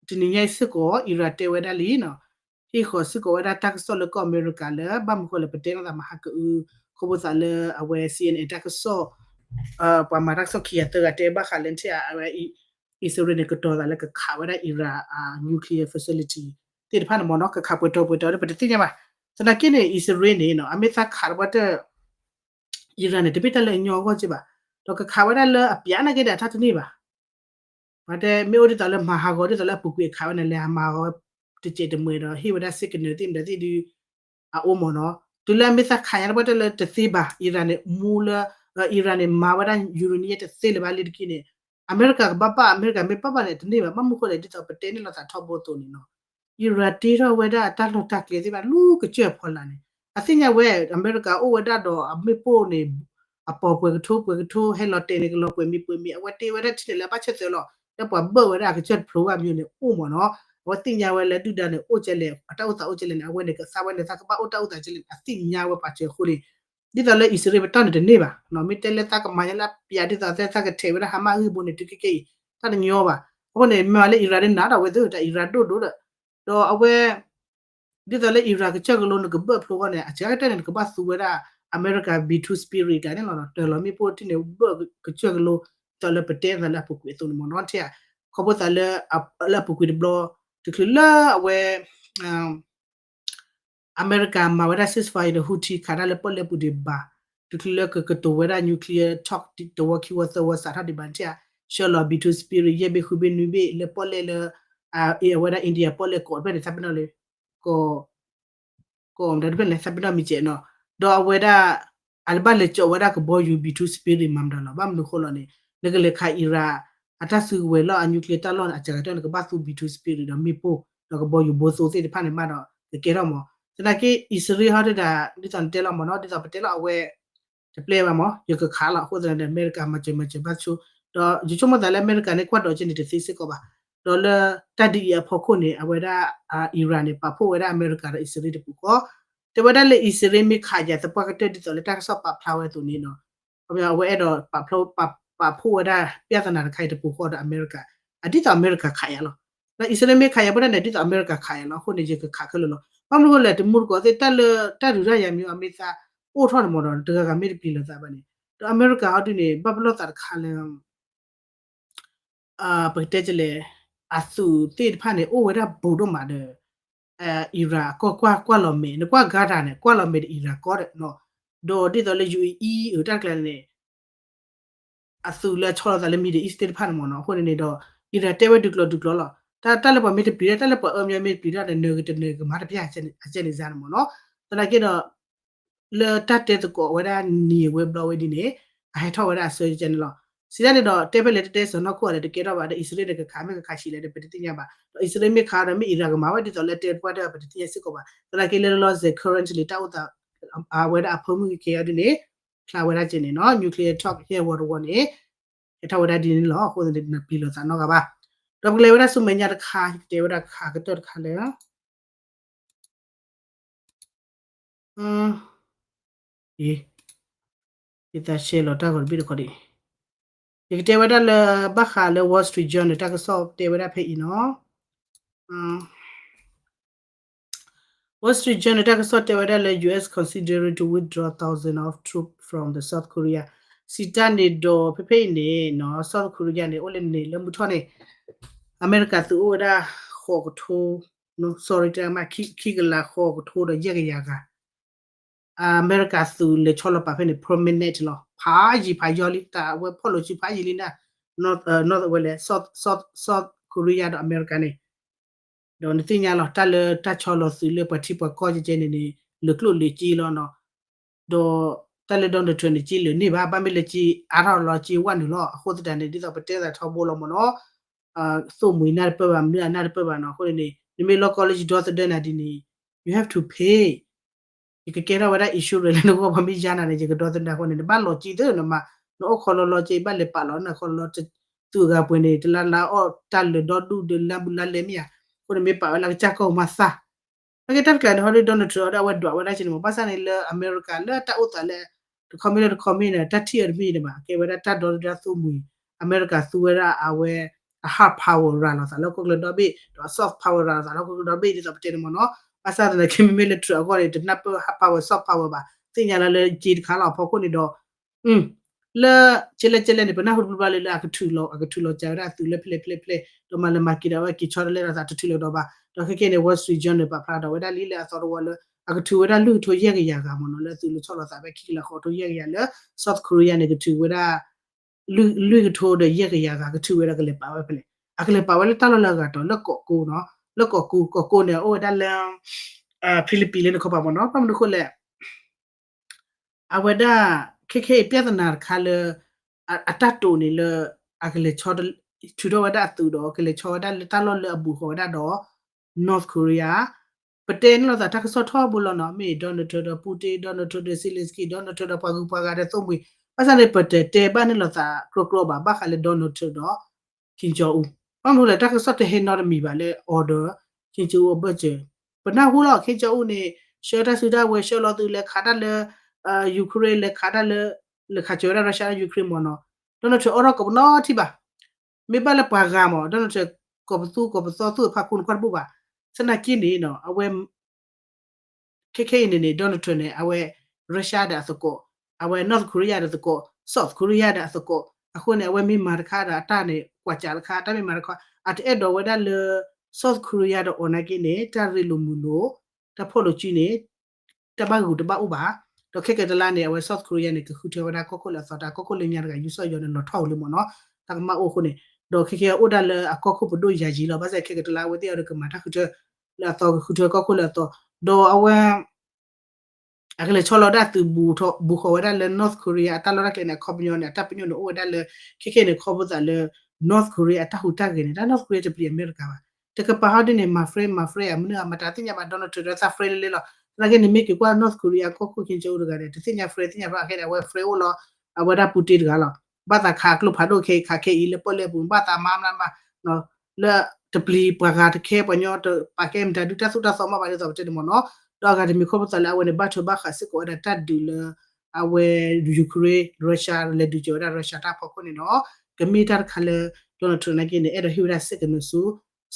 ဒီးလၢ တနံၤညါအံၤစ့ၢ်ကီး Iran တဲဝဲဒၣ်လံနီၤ, ဟ့ၣ်ဃီၤစ့ၢ်ကီးဝဲဒၣ်တၢ်ကစီၣ်လၢကီၢ်အမဲရကၤလၢ ဘၣ်မနုၤဃိလဲၣ် ပတဲနီၢ်သးမဟါကအု ခီဖျိသးလၢအဝဲ စီအ့ၣ်အဲၣ် တၢ်ကစီၣ် ပှၤမၤတၢ်ကစီၣ်ခံဂၤသၢဂၤတဲဘၣ်ဃးလၢထဲအဝဲ အံၣ်စရ့လးန့ၣ် ကတီၤသးလၢကခးဝဲဒၣ် Iran အ nuclear facility သ့ၣ်တဖၣ်န့ၣ်မ့ၢ်နီၤ, ကခးပှဲၤတီပှဲၤတီဒီး ပတသ့ၣ်ညါဘၣ်. သနာ်က့န့ၣ် အံၣ်စရ့လးန့ၣ်နီၤ အမ့ၢ်သးခးတပှၢ်တၢၢ် Iran န့ၣ် တမ့ၢ်တၢ်လၢအညီအဂီၢ်က့ဘၣ်, ဒီးကခးဝဲဒၣ်လၢအပျးနာ်က့ဒီးအတၢ်တန့ၢ်ဘၣ်. ပှၤတဲမ့ၢ်အိၣ်ဒ်သိးလၢမၤဟးဂီၤ ဒ်သိးလၢအပူၤကွံာ်အခးဝဲန့ၣ် လဲၤဟးမၤဟးဂီၤဝဲတစဲးတမှဲၤဒီး ဟ့ၣ်ဝဲဒၣ် signal သ့ၣ်မတၤသ့ၣ်ဒု အအိၣ်မ့ၢ်နီၤ, တုၤလၢအမ့ၢ်သးခးညါတပှၢ်တၢၢ်လၢတသ့ဘၣ် Iran န့ၣ် မူလၢ Iran န့ၣ် မၤဝဲဒၣ် uranium တသ့လၢၤဘၣ်လံတက့ၢ်န့ၣ် အမဲရကၤကဘၣ်ပာ် အမဲရကၤမ့ၢ်ပာ်ဘၣ်န့ၣ် တန့ၢ်ဘၣ်. ဘၣ်မနုၤဃိလဲၣ် ဒ်သိးပတဲန့ၢ်လိာ်သးထီဘိအသိးန့ၣ်နီၤ Iran တ့ထီၣ်ဝဲဒၣ်အတၢ်လီၢ်တၢ်ကျဲသ့ၣ်တဖၣ် လူၤကစၢၢ်ဖီလာ်န့ၣ် အသ့ၣ်ညါဝဲ အမဲရကၤအိၣ်ဝဲဒၣ်ဒီးအမ့ၣ်ပိၢ်န့ၣ် အပီၤပှဲၤကထိပှဲၤကထိ ဟဲလီၤတဲာ်န့ၣ် ကလီၤပှဲၤမံၤပှဲၤမံၤ အဝဲတ့ဝဲဒၣ်ထံန့ၣ်လၢအဘၣ်ဆၢၣ်သၢလီၤ လၢပှၤဘၢၣ်ဝဲဒၣ်အကစၢၢ်တဖျိဘၣ်မံၤန့ၣ် အိၣ်မ့ၢ်နီၤ. အဝဲသ့ၣ်ညါဝဲလၢဒုၣ်ဒါန့ၣ် အိၣ်ကဲလဲၣ် အတၢ်အိၣ်သးအိၣ်ကဲလဲၣ်န့ၣ် အဝဲန့ၣ်ကသးဝဲန့ၣ် သးကဘၣ်အိၣ်တၢ်အိၣ်သးကဲလဲၣ်န့ၣ် အသ့ၣ်ညါဝဲပာ်စၢၤအဃိန့ၣ် ဒ်သိးလၢအံၣ်စရ့လးပတီၢ်န့ၣ်တန့ၢ်ဘၣ်. မ့ၢ်တဲလၢသးကမၤညါလၢအပျးဒ်သိးသးကထဲးဝဲဒၣ် Hamas အဂ့ၢ်ဘိန့ၣ် တုၤခဲကဲအံၤ တၢ်တညီဘၣ်. အဃိန့ၣ် မ့ၢ်လၢ Iran ဒ်နၤဒီး အဝဲသ့ၣ်တၢ် Iran ဒိၣ်ဒိၣ်ဒီး ဒီးအဝဲ ဒ်သိးလၢ Iran ကစၢၢ်ကလိန့ၣ် ကဘၢၣ်ဖျိအဂီၢ်န့ၣ် အစှၤကတၢၢ်န့ၣ် နကဘၣ်သူဝဲဒၣ် အမဲရကၤ B two Spirit တၢ်န့ၣ်လီၤ. တၢ်လီၤမ့ၣ်ပိၢ်တထံၣ်န့ၣ် ဘၢၣ်ကစၢၢ်ကလိ ဒ်သိးလၢပတဲသးလၢအပူၤကွံာ်အသိးန့ၣ်မ့ၢ်နီၤ ထဲ ခီဖျိသးလၢ လၢအပူၤကွံာ်တဘျီ တချုးလၢအဝဲ အမဲရကၤမၤဝဲဒၣ် ceasefire ဒီး Houthi ခးတၢ်လၢပီၣ်လဲၣ်ပူၤဒံးဘၣ်, တချုးလၢကကတိၤဝဲဒၣ် nuclear talk တဝီခံဝီသၢဝီစးထီၣ်ဒံးဘၣ်န့ၣ် ထဲ ဆှၢလီၤ B two Spirit ယဲၢ်ဘ့ၣ်ဃုဘ့ၣ်နွံဘ့ၣ်လၢပီၣ်လဲၣ်လၢ အဝဲဒၣ် India ပီၣ်လဲၣ်ကီးတဖျၢၣ်န့ၣ် သးပ့ၤနီၣ်လၢ ကီး ကီးမတၤတဖျၢၣ်န့ၣ် သးပ့ၤနီၣ်မံၤစဲးနီၤ, ဒီးအဝဲဒၣ် အတဘၣ်လဲၤကၠီးဝဲဒၣ်ကဘီယူၤ B two Spirit မၤမတၤလီၤ. ဘၣ်မနုၤဃိလီၤန့ၣ် နကလဲၤခး Iran အတၢ်စုကဝဲၤလီၢ်အ nuclear တၢ်လီၢ်န့ၣ် အစှၤကတၢၢ်န့ၣ် ကဘၣ်သူ B two Spirit ဒီးမ့ၣ်ပိၢ် ဒီးကဘီယူၤဘိသိသ့ၣ်တဖၣ်န့ၣ်မးဒီး ကကဲထီၣ်မး. သနာ်က့ အံၣ်စရ့လးဟီဒုးဒၣ် ဒ်သိးနတဲလီၤမးနီၤ ဒ်သိးပတဲလီၤအဝဲ တပျဲဘၣ်မး ယကခးလီၤ. အဃိသတးန့ၣ် အမဲရကၤမၤစၢၤမၤစၢၤဘၣ်ဆိ, ဒီးယဆိကမိၣ်သးလၢအမဲရကၤန့ၣ် ကွၢ်ဒီးကဲန့ၣ်တသ့စ့ၢ်ကီးဘၣ်. ဒီးလၢတၢ်ဒ်အံၤအဖီခိၣ်န့ၣ် အဝဲဒၣ် Iran န့ၣ် ပာ်ဖှိၣ်ဝဲဒၣ်အမဲရကၤဒီးအံၣ်စရ့လးတပူၤဃီ, တဲဝဲဒၣ်လၢအံၣ်စရ့လးမ့ၢ်ခးယၤသပှၢ်ကတၢၢ်ဒ်သိးလၢတၢ်ကစီၣ်ပာ်ဖျါဝဲအသိးန့ၣ်နီၤ, အဝဲအဲၣ်ဒိး ပာ်ဖှိၣ်ဝဲဒၣ် ပြဿနာ တခါအံၤတပူၤဃီဒီးအမဲရကၤ, အဒ်သိးအမဲရကၤခးယၤလီၤ. ဒီးအံၣ်စရ့လးမ့ၢ်ခးယၤဘၣ်ဒၣ်န့ၣ် ဒ်သိးအမဲရကၤခးယၤလီၤ. အဃိန့ၣ် ယကခးခဲလၢာ်လီၤ. ဘၣ်မနုၤဃိလဲၣ် တမူတကိးသ့ၣ် တၢ်လၢ တၢ်ဒုးတၢ်ယၤမ့ၢ်အမ့ၢ်သးအိၣ်ထီၣ်န့ၣ်မးဒီး တဂၤဂၤမ့ၢ်တပျံၤလိာ်သးဘၣ်န့ၣ် ဒီးအမဲရကၤဟီဒုန့ၣ် ဘၣ်ပလီၢ်သးတခါလၢ ပကတဲကလဲၣ် အသုးသ့ၣ်တဖၣ်န့ၣ် အိၣ်ဝဲဒၣ်ဘူးဒိၣ်မးဒီး Iran အကီၢ်ကွၢ်ကွၢ်လီၤမဲာ် နကွၢ် Gaza န့ၣ် ကွၢ်လီၤမဲာ်ဒီး Iran ကီၢ်ဒီး ဒီးဒ်သိးလၢ ယူအ့အံ အတၢ်ကျါန့ၣ် အသုးလၢအဆီလီၤသးလၢ Middle East သ့ၣ်တဖၣ်န့ၣ်မ့ၢ်နီၤ. အဃိန့ၣ်န့ၣ်ဒီး Iran တဲဝဲဒုးကျိၤဒုးကျိၤလီၤ. တၢ် တၢ်လၢပှၤမ့ၢ်တပျံၤတၢ် တၢ်လၢပှၤအၢမညီမ့ၢ်တပျံၤတၢ်ဒီး နၢၤကတနၢၤကမၤတပျၢ် အကဲန့ၣ်စ့ၢ်န့ၣ်မ့ၢ်နီၤ. သနာ်က့ဒီး လၢတၢ်တဲသကိးဝဲဒၣ်နံၤဝဲဘျီဝဲဒ်န့ၣ် အဟဲထီၣ်ဝဲဒၣ်အဆၢကဲန့ၣ်လီၤ. စံးဒ်န့ၣ်ဒီး တဲဖဲလဲၣ်တတဲစၢၤနီၢ်ခိၣ်အီၤဒီး တကဲထီၣ်ဘၣ်ဒီး အံၣ်စရ့လးန့ၣ် ကခးမ့ၢ်ကခးဆံးလဲၣ်ဒီး ပတသ့ၣ်ညါဘၣ်. ဒီးအံၣ်စရ့လးမ့ၢ်ခးဒီး မ့ၢ် Iran ကမၤဝဲဒ်သိးလၢတဲပှၢ်တၢ် ပတသ့ၣ်ညါစ့ၢ်ကီးဘၣ်. သနာ်က့လၢလီၤစဲၤ currently တၢ်အိၣ်သး အဝဲဒၣ်အဖၢမုၢ်ကကဲအီၤဒ်န့ၣ် ဖျါဝဲဒၣ်ကဲန့ၣ်နီၤ nuclear talk ဟဲဝီတဝီန့ၣ် ဟဲထီၣ်ဝဲဒၣ်ဒ်န့ၣ်လီၤ. အဃိန့ၣ် နပျံၤလိာ်သးနီတဂၤဘၣ်. ဒီးပကလဲၤဝဲဒၣ်ဆူမဲာ်ညါတခါ ယကတဲဝဲဒၣ်ခးကတၢၢ်တခါလၢ ယသးရှဲလီၤတၢ်ဂီၤတဘ့ၣ်တခီဒံး, ယကတဲဝဲဒၣ်လၢ ဘၣ်ဃးလၢ Wall Street Journal တၢ်ကစီၣ်တဲဝဲဒၣ်ဖဲအံၤနီၤ. Wall Street Journal တၢ်ကစီၣ်တဲဝဲဒၣ်လၢ U S considering to withdraw thousands of troops from the South Korea စံးတၢ်န့ၣ်ဒီး ဖဲဖဲအံၤန့ၣ်နီၤ South Korea န့ၣ် အိၣ်လၢန့ၣ်လၢမုၢ်ထီၣ်န့ၣ် အမဲရကၤသုးအိၣ်ဝဲဒၣ် ဃိးကထိ sorry တမး ခံကလးဃိးကထိဒီးယဲၢ်ကယၤဂၤ အမဲရကၤသုးလဲၤဆီလီၤပာ်ဖဲန့ၣ် permanent လီၤ. ဖးယံာ်ဖးယီၤလံ တၢ်အဝဲဖီၣ်လိာ်စုဖးယံာ်လံန့ၣ် North အဝဲလဲၣ် South South South Korea ဒီးအမဲရကၤန့ၣ် ဒီးနသ့ၣ်ညါလီၤ တၢ်လၢတၢ်ဆီလီၤသုးလၢပှၤထံပှၤကီၢ်ကဲကဲန့ၣ်န့ၣ် လၢာ်ကျိၣ်လၢာ်စ့လီၤနီၤ. ဒီးတၢ်လၢ Donald Trump န့ၣ် စ့လၢာ်န့ၢ်ဘၣ် ဘၣ်မ့ၢ်လၢစ့အါထီၣ်လီၤ စ့ဝဲနုာ်လီၤ. အဃိသတးန့ၣ် ဒ်သိးပတဲသးထီဘိလီၤမ့ၢ်နီၤ သိၣ်မှံၤနၢ်တပၢၢ်ဘၣ် မနုၤအနၢ်တပၢၢ်ဘၣ်နီၤ. အဃိန့ၣ် နမ့ၢ်လီၢ်ကီၢ်လၢယဒီသဒၢနၤဒ်န့ၣ် you have to pay ယကကဲထီၣ်ဝဲဒၣ် insurance လၢနဂီၢ် ပှၤမ့ၢ်ယါနၤန့ၣ် ယကဒီသဒၢအဃိန့ၣ် နဘၣ်လီၤစ့သ့နမး နအိၣ်ခီလီၤလီၤစ့ ဘၣ်လဲၤပာ်လီၤနခီလီၤ သုးအဂၤပှဲၤန့ၣ် တလါလါအီၣ်တၢ်လၢာ်ဒီဒူၣ်ဒီးလါမုၢ်လါလဲမ့ၢ်ဧါ. အဃိန့ၣ်မ့ၢ်ပာ်ဝဲလၢကစၢ်ကီၢ်မၤသၣ် နာ်က့တၢ်တကျါန့ၣ် ဟီဒု Donald Trump အီၤဒီးအဝဲဒွးဝဲဒၣ်က့န့ၣ်မး ဘၣ်ဆၣ်န့ၣ်လၢအမဲရကၤလၢတၢ်အိၣ်သးလၢ တခီမ့ၢ်လၢတခီမ့ၢ်န့ၣ် တၢ်ထံၣ်အီၤတမ့ၢ်န့ၣ်ဘၣ် ကဲဝဲဒၣ်တၢ်ဒီသဒၢသိၣ်မှံၤ အမဲရကၤသူဝဲဒၣ်အဝဲ အ hard power ရၤလီၤသးလၢဟီၣ်ခိၣ်ချၢဒီဘ့ၣ် ဒီးအ soft power ရၤလီၤသးလၢဟီၣ်ခိၣ်ချၢဒီဘ့ၣ် ဒ်သိးပတဲန့ၣ်မ့ၢ်နီၤ. ဘၣ်ဆၣ်သနာ်က့ မ့မ့ၢ်လၢ Trump အဂီၢ်န့ၣ် တနၢ်ပၢၢ် hard power soft power ဘၣ် သ့ၣ်ညါလၢလၢက့တခါလီၤ အဖီခိၣ်န့ၣ်ဒီး လၢကဲလဲၣ်ကဲလဲၣ်န့ၣ် ပနၢ်ဟူတဘျီဘျီလၢ လၢအကထုးလီၤ အကထုးလီၤစှၤဝဲဒၣ်အသုးလၢဖဲလဲၣ်ဖဲလဲၣ်ဖဲလဲၣ် ဒီးမၤလၢမၤက့ၤဒီးအဝဲက့ၤဆီတလဲဒီးသးတထုးလီၤဒီးဘၣ်. ဒီးခဲကဲန့ၣ် Wall Street Journal ပာ်ဖျါဒီးဝဲဒၣ်လံလၢအသီတဝီလၢ အကထုးဝဲဒၣ်လွံၢ်ကထိယဲၢ်ကယၤဂၤမ့ၢ်နီၤ လၢအသုးလၢဆီလီၤသးဖဲခံကလးဃိးကထိယဲၢ်ကယၤလၢ South Korea န့ၣ် ကထုးဝဲဒၣ် လွံၢ်ကထိဒီးယဲၢ်ကယၤဂၤ ကထုးဝဲဒီးကလဲၤပာ်ဝဲဖဲလဲၣ် အကလဲၤပာ်ဝဲလၢတၢ်လီၢ်လၢအဂၤတီၤလၢကီးကိနီၤ လၢကီးကိ ကီးကိန့ၣ် အိၣ်ဝဲဒၣ်လၢ Philippines လၢနခီပၤမ့ၢ်နီၤ ဘၣ်မနုၤအဃိလဲၣ် အဝဲဒၣ် ခဲခဲအံၤ ပြဿနာတခါလၢ အတၢ်တိာ်န့ၣ်လၢ အကလဲၤဆီ ထုးထီၣ်ဝဲဒၣ်အသုးဒီး ကလဲၤဆီဝဲဒၣ်လၢတၢ်လီၢ်လၢအဘူးဃီၤဝဲဒၣ်ဒီး North Korea ပတဲန့ၢ်လိာ်သးတၢ်ကစီၣ်ထီဘိလီၤနီၤ မ့ၢ် Donald Trump ဒီး Putin Donald Trump ဒီး Zelensky Donald Trump ဒီးပှၤဂုၤပှၤဂၤဒီးသိၣ်မှံၤ ဘၣ်ဆၣ်န့ၣ် ပတတဲဘၣ်န့ၢ်လိာ်သးကြီကြီဘၣ် ဘၣ်ဃးလၢ Donald Trump ဒီး Kim Jong Un ဘၣ်မနုၤလဲၣ် တၢ်ကစီၣ်တဟဲနီတမံၤဘၣ်လၢ order Kim Jong Un အဘၢၣ်စၢၤ ပနၢ်ဟူလီၤ Kim Jong Un န့ၣ် ဆှၢတၢ်စုတၢ်ဝဲၤ ဆှၢလီၤသုးလဲၤခးတၢ်လၢ Ukraine လဲၤခးတၢ်လၢ လဲၤခးစၢၤဝဲဒၣ် Russia Ukraine မ့ၢ်နီၤ Donald Trump အိးထီၣ်ကိးပနီၣ်ထံၣ်ဘၣ် မ့ၢ်ဘၣ်လၢပှၤဂၤမ့ၢ် Donald Trump ကိးပသူကိးပသီသူၣ်ဖးခူနကွၢ်တဘူၣ်ဘၣ် သနာ်က့န့ၣ်နီၤ အဝဲ ခဲခဲအံၤန့ၣ်န့ၣ် Donald Trump န့ၣ် အဝဲ Russia ဒီးအသကိး အဝဲ North Korea ဒီးသကိး South Korea ဒီးအသကိး အဃိန့ၣ် အဝဲမ့ၢ်မၤတခါဒီးအတၢ်န့ၣ် ကွၢ်စးတခါ တၢ်မ့ၢ်မၤတခါ အတအဲၣ်ဒိးဝဲဒၣ်လၢ South Korea ဒီးအီၤနာ်က့န့ၣ် တၢ်ရ့လိာ်မုာ်လိာ် တၢ်ဖီၣ်လိာ်စုန့ၣ် တၢ်ဘၣ်ဂုာ်တဘၣ်အိၣ်ဘၣ် ဒီးခဲကတလါန့ၣ် အဝဲ South Korea န့ၣ် ကဃုထၢဝဲဒၣ်ကီၢ်ခိၣ်လၢအသီ တၢ်ကီၢ်ခိၣ်လၢညါတဂၤ ယူးစီၣ်ယီၤန့ၣ် လီၤထီၣ်ဝံၤလံမ့ၢ်နီၤ တၢ်ကမၣ်အိၣ်အဃိန့ၣ် ဒီးခဲကဲအိၣ်ဒၣ်လၢအကီၢ်ခိၣ်ပဒိၣ်ယၤယံၤလီၤ ဘၣ်ဆၣ်ခဲကတလါအဝဲသ့ၣ်အီၤဒီးကမၤတၢ်ဃုထၢ လၢအသီ ကဃုထၢကီၢ်ခိၣ်လၢအသီ ဒီးအဝဲ အကလဲၤဆီလီၤဒၣ်သုးဘူးဃီၤဝဲဒၣ်လၢ North Korea အတၢ်လီၢ်တၢ်ကျဲန့ၣ် အခီပညီန့ၣ် အတၢ်ပညိၣ်န့ၣ် အိၣ်ဝဲဒၣ်လၢ ခဲခဲန့ၣ် ခီဖျိသးလၢ North Korea အတၢ်ဟူးတၢ်ဂဲၤန့ၣ် တၢ် North Korea တပျံၤအမဲရကၤဘၣ် တကပၤဟီဒ်န့ၣ် မၤ friend မၤ friend အမနုၤအမတၤသ့ၣ်ညါဘၣ် Donald Trump ဒီးသး friend လၢလဲလီၤ သနာ်က့န့ၣ်မ့ၢ်က့ၤကွၢ် North Korea ကီၢ်ခိၣ် Kim Jong Un တဂၤန့ၣ် တသ့ၣ်ညါ friend သ့ၣ်ညါ friend အခဲန့ၣ် အဝဲ friend အိၣ်လီၤ အဝဲဒၣ် Putin တဂၤလီၤ ဘၣ်သးခးကျိဖးဒိၣ်ခဲအံၤခးခဲအံၤလၢပီၣ်လဲၣ်ပူၤ ဘၣ်သးမၤမးမး လၢတပျံၤပှၤဂၤတခဲပှၤညီတပာ်ကဲမတၤဒုတၢ်သိၣ်တၢ်သီမးဘၣ်ဒ်သိးပတဲန့ၣ်မ့ၢ်နီၤ ဒီးအဂၤတမံၤခီဖျိသးလၢအဝဲန့ၣ် ဘၣ်ထွဲဘၣ်ဃးစ့ၢ်ကီးဝဲဒၣ်တၢ်ဒုးလၢ အဝဲ Ukraine Russia လဲၤဒုးစၢၤဝဲဒၣ် Russia တၢ်ဖီခိၣ်န့ၣ်ဒီး ကမ့ၢ်တၢ်တခါလၢ Donald Trump နာ်က့န့ၣ် အဲၣ်ဒိးဟ့ၣ်ဝဲဒၣ် signal ဆူ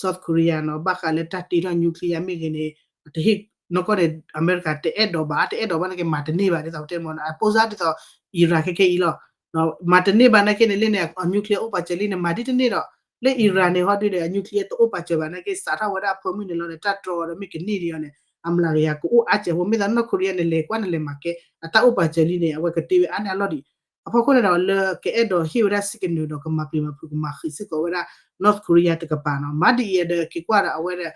South Korea နီၤ ဘၣ်ဃးလၢတၢ်တ့ထီၣ် nuclear မ့ၢ်ဂ့ၤန့ၣ် တဟ့ၣ် နီၢ်ကီၢ်န့ၣ် အမဲရကၤတအဲၣ်ဒိးဘၣ် တအဲၣ်ဒိးဘၣ်နာ်က့မၤတန့ၢ်ဘၣ်ဒ်သိးပတဲမ့ၢ်နီၤ အပိစါဒ်သိး Iran ခဲခဲအံၤလီၤ မၤတန့ၢ်ဘၣ်နာ်က့န့ၣ် လၢန့ၣ် အ nuclear အိၣ်ပာ်စၢၤလံန့ၣ် မၤဒ်တန့ၢ်ဒီး လၢ Iran န့ၣ် ဟီဒုန့ၣ် အ nuclear တအိၣ်ပာ်စၢၤဘၣ်နာ်က့ စးထီၣ်ဝဲဒၣ်အဖၢမုၢ်န့ၣ်လီၤန့ၣ် တၢ်တြီဒီးမ့ၢ်ကန့ၢ်ဒံးအီၤန့ၣ် အမျးကယၤကအိၣ်အါစဲးဖိ မ့ၢ်သး North Korea န့ၣ် လဲၤကွၢ်န့ၣ်လဲၤမၤကဲ အတၢ်အိၣ်ပာ်စၢၤလံန့ၣ် အဝဲကတ့ဝဲအါန့ၢ်အလီၢ်ဒံး အဖီခိၣ်န့ၣ်ဒီး လၢကအဲၣ်ဒိးဟ့ၣ်ဝဲဒၣ် signal ဒီးကမၤပျံၤမၤဖုးကမၤဃံးစ့ၢ်ကီးဝဲဒၣ် North Korea တကပၤနီၤ မၤဒ်အံၤဒီးက့ၤကွၢ်ဒီးအဝဲဒၣ်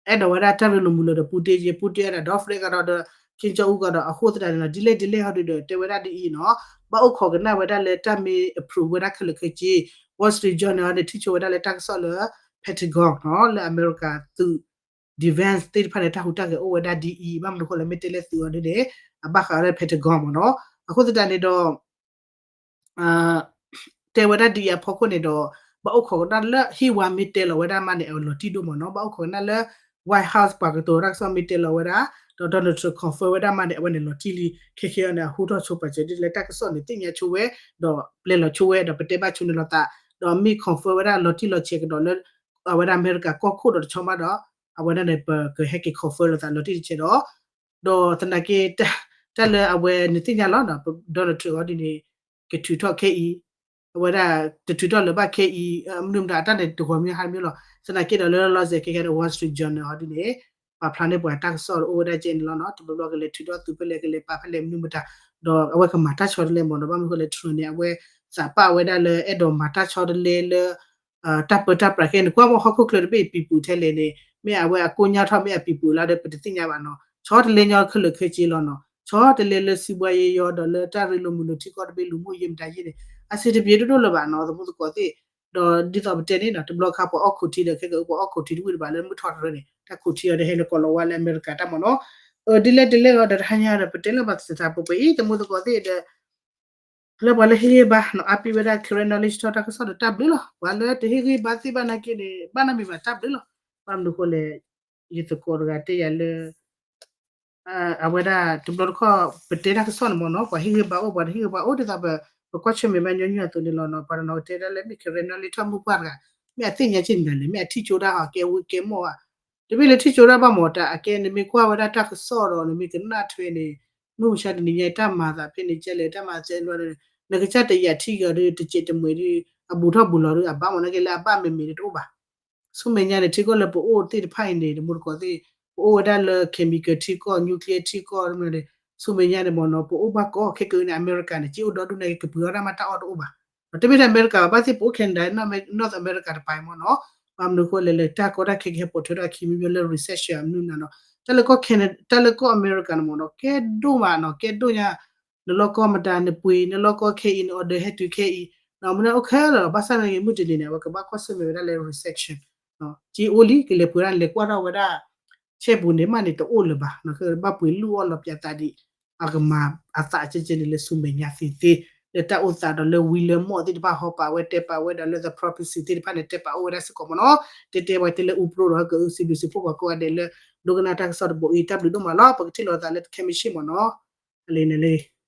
အဲၣ်ဒိးဝဲဒၣ်တၢ်ရ့လိာ်မုာ်လိာ်ဒီး Putin က့ Putin ဒီး Donald Trump ကဒီးဒီး Kim Jong Un ကဒီး အဃိသတးန့ၣ်လီၤ ဒ်လဲၣ်ဒ်လဲၣ်ဟီဒုဒီး တဲဝဲဒၣ်ဒ်အံၤနီၤ ဘၣ်အိၣ်ခိးကနၣ်ဝဲဒၣ်လၢတၢ်မ့ၢ် approve ဝဲဒၣ်ခဲလၢာ်ခဲဆ့ Wall Street Journal န့ၣ် ထံၣ်ဆိဝဲဒၣ်လၢတၢ်ကစီၣ်လၢ Pentagon နီၤ လၢအမဲရကၤသုး defense သ့ၣ်တဖၣ်န့ၣ် တၢ်ဟူးတၢ်ဂဲၤအိၣ်ဝဲဒၣ်ဒ်အံၤ ဘၣ်မနုၤဃိလၢမ့ၢ်တဲလၢသုးအီၤဒ်န့ၣ် အဘၣ်ဃးဝဲဒၣ် Pentagon မ့ၢ်နီၤ အဃိသတးန့ၣ်ဒီး တဲဝဲဒၣ်ဒ်အံၤအဖီခိၣ်န့ၣ်ဒီး ဘၣ်အိၣ်ခိးကနၣ်လၢဟံၣ်ဝါမ့ၢ်တဲလီၤဝဲဒၣ်မးန့ၣ် အလီၤတံၢ်ဒိၣ်မ့ၢ်နီၤ ဘၣ်အိၣ်ခိးကနၣ်လၢ White House ပှၤကတိၤတၢ်ကစီၣ်မ့ၢ်တဲလီၤဝဲဒၣ် ဒီး Donald Trump confirm ဝဲဒၣ်မးန့ၣ် အဝဲန့ၣ်လီၤတံၢ်လံ ခဲခဲအံၤန့ၣ် အဟူထီၣ်ဆိပာ်စၢၤဒ်လဲၣ်တၢ်ကစီၣ်န့ၣ် သ့ၣ်ညါဆိဝဲ ဒီးပျဲလီၤဆိဝဲ ဒီးပတဲဘၣ်ဆိန့ၣ်လီၤသး ဒီးမ့ၢ် confirm ဝဲဒၣ်လီၤတံၢ်လီၤဆဲးကဒီးလၢ အဝဲဒၣ်အမဲရကၤကီၢ်ခိၣ်ဒီးတဆီမးဒီး အဝဲဒၣ်န့ၣ် ပကဟဲက့ၤ confirm လိာ်သးလီၤတံၢ်တဆဲးဒီး ဒီးသနာ်က့ တၢ်လၢအဝဲန့ၣ်သ့ၣ်ညါလီၤ Donald Trump အီၤဒ်န့ၣ် ကထုးထီၣ်ခဲအံၤ, အဝဲဒၣ်တထုးထီၣ်လၢၤဘၣ်ခဲအံၤ, မနုၤမတၤအတၢ်န့ၣ်တဂီၤမံၤဟါမံၤလီၤ. သနာ်က့ဒီးလၢလီၤစဲးခဲခဲဒီး Wall Street Journal ဟီဒ်န့ၣ် ပာ်ဖျါန့ၢ်ပှၤတၢ်ကစီၣ်တအိၣ်ဝဲဒၣ်ကဲန့ၣ်လီၤနီၤ. တဘျီဘျီကလဲၤထုးထီၣ်သုးဖဲလဲၣ် ကလဲၤပာ်ဖဲလဲၣ် မနုၤမတၤ, ဒီးအဝဲကမၤတၢ်ဆီတလဲမ့ၢ်နီၤ. ဘၣ်မနုၤဃိလဲၣ် Trump န့ၣ် အဝဲသးပာ်ဝဲဒၣ်လၢအဲၣ်ဒိးမၤတၢ်ဆီတလဲလၢ တၢ်ပၢတၢ်ပြးခဲန့ၣ် ကွၢ်မ့ၢ်ဟီၣ်ခိၣ်ချၢတဘ့ၣ်အံၤ ပံၤပူၤထဲလဲၣ်န့ၣ် မ့ၢ်အဝဲအကိညါထီၣ် မ့ၢ်အပံၤပူၤလၢဒီး ပတသ့ၣ်ညါဘၣ်နီၤ. ဆီတလဲညီခဲလၢာ်ခဲဆ့လီၤနီၤ. ဆီတလဲလၢစံးဘှါယဲယီၤ ဒီးလၢတၢ်ရ့လိာ်မုာ်လိာ်ထံကီၢ်တဘ့ၣ် လူၤမူယဲမတၤယဲန့ၣ် အဆင်တပြေဒိၣ်ဒိၣ်လၢၤဘၣ်နီၤ သမူသကိးသ့ၣ်. ဒီးဒ်သိးပတဲန့ၣ်နီၤ တဘျီခါပှၤအီၣ်ခိၣ်ထံဒီး ခဲကပှၤအီၣ်ခိၣ်ထံတဝံၣ်တဘၣ်လၢမုၢ်ထီၣ်တရၢန့ၣ် တၢ်ခိၣ်ထံအီၤဒီးဟဲလၢကီၢ်လီၤဝါလၢအမဲရကၤတၢ်မ့ၢ်နီၤ. ဒ်လဲၣ်ဒ်လဲၣ်ဂီၤဒီးတဟါညါဒီး ပတဲလၢပှၤသ့ၣ်သးပှဲၤပှဲၤအံၤ သမူသကိးသ့ၣ်ဒီး လၢပှၤလၢဟ့ၣ်ဂံၢ်ဘါနီၤ အါပ့ၤဝဲဒၣ် Karen Knowledge Talk တၢ်ကစီၣ်ဒီးတၢ်ဘျုးလီၤ. ပှၤလၢတဟ့ၣ်ဂံၢ်ဘါသ့ၣ်ဘၣ်နာ်က့န့ၣ် ဘၣ်နီတမံၤဘၣ်တၢ်ဘျုးလီၤ. ဘၣ်မနုၤဃိလဲၣ် ယသကိးတဂၤတဲယၤလၢ အဝဲဒၣ်တဘျီတခီၣ် ပတဲတၢ်ကစီၣ်န့ၣ်မ့ၢ်နီၤ ပှၤဟ့ၣ်ဂံၢ်ဘါအိၣ် ပှၤတဟ့ၣ်ဂံၢ်ဘါအိၣ် ဒ်သိးပကွၢ်ဆၢၣ်မဲာ်ဘၣ်ညီနုၢ်အသိးန့ၣ်လီၤနီၤ. ပှၤတနီၤကတဲဒၣ်လၢမ့ၢ် Karen Knowledge Talk မုၢ်ပှၢ်တဂၤ မ့ၢ်အသ့ၣ်ညါက့ၤန့ၣ်လဲၣ် မ့ၢ်အထံၣ်ကၠိဒၣ်ဟီ ကဲဝံကဲမိၢ်ဧါ တမ့ၢ်လၢထံၣ်ကၠိဒၣ်ဘၣ်မ့ၢ် တၢ်အကဲနမ့ၢ်ကွၢ်ဝဲဒၣ်တၢ်ကစီၣ်ဒီး နမ့ၢ်ကနၣ်ထွဲန့ၣ် မုၢ်မဆါတနံၤညါတၢ်မၤသးဖဲန့ၣ်ကဲလဲၣ် တၢ်မၤသးလီၤဒီး နကစၢ်တယာ်ထံၣ်ကီးဒီး တစဲးတမှဲးဒီး အဘူးထီၣ်ဘူးလီၤဒီး အဘၣ်မ့ၢ်နာ်က့လၢအဘၣ်မ့ၢ်မ့ၢ်တအိၣ်ဘၣ်. ဆူမဲာ်ညါန့ၣ် ထံကီၢ်လၢပအိၣ်သ့ၣ်တဖၣ်အံၤန့ၣ် တမူတကိးသ့ၣ် ပအိၣ်ဝဲဒၣ်လၢ chemical ထံကီၢ် nuclear ထံကီၢ် ဆူမဲာ်ညါန့ၣ်မ့ၢ်နီၤ ပအိၣ်ဘၣ်ကီခဲကနံၣ်န့ၣ် အမဲရကၤန့ၣ် က့အိၣ်ဒီဒူၣ်နာ်က့ ကပှ့ၤအီၣ်တၢ်မၤတၢ်အီၣ်တအိၣ်ဘၣ်. တမ့ၢ်ထဲအမဲရကၤဘၣ် ဘၣ်သ့ၣ်ပအိၣ် Canada North America တပၤအံၤမ့ၢ်နီၤ ဘၣ်မနုၤဃိလဲၣ်လဲၣ် တၢ်ကီတၢ်ခဲကဟဲပိာ်ထွဲထီၣ်အခံမံၤမံၤလၢ recession အမနုၤနၤနီၤ တၢ်လၢကီၢ် Canada တၢ်လၢကီၢ်အမဲရကၤန့ၣ်မ့ၢ်နီၤ ကဲဒိၣ်မးနီၤ ကဲဒိၣ်ညါ နလီၢ်ကီၢ်မတၤနပှ့ၤ နလီၢ်ကီၢ်ခဲအံၤ န order ဟဲတုၤခဲအံၤ နီၤ မ့ၢ်န့ၣ်အိၣ်ခဲလၢာ် ဘၣ်ဆၣ်နာ်က့ မုၢ်တနံၤန့ၣ် အဝဲကဘၣ်ကွၢ်ဆၢၣ်မဲာ်ဝဲဒၣ်လၢ recession က့အိၣ်လံ ကလဲၤပှ့ၤဒၣ်လဲၤကွၢ်ထီၣ်ဝဲဒၣ် ဆဲပူၤန့ၣ်မးန့ၣ်တအိၣ်လၢၤဘၣ် ဘၣ်ပှ့ၤလူၢ်အီၣ်လီၤပၠးသးဒံး အကမၤအသးကဲကဲန့ၣ်လၢဆူမဲာ်ညါသ့သ့ လၢတၢ်အိၣ်သးဒီးလၢဝံလၢမီၢ်သ့ၣ်တဖၣ်ဟီပာ်ဝဲတဲပာ်ဝဲဒီးလၢ the prophecy သ့ၣ်တဖၣ်န့ၣ် တဲပာ်အိၣ်ဝဲဒၣ်စ့ၢ်ကီးမ့ၢ်နီၤ တဲတဲပှၤတဲလၢအူပြိဒီး ကစံးဘျုးစံးဖှိၣ်ပှၤကိးဂၤဒဲးလၢ ဒိကနၣ်တၢ်ကစီၣ်တဘိအံၤ တၢ်ဘျုးဒိၣ်မးလီၤ ပကထံၣ်လိာ်သးလၢတခဲမုၢ်ဆ့ၣ်မ့ၢ်နီၤ အလံန့ၣ်လံ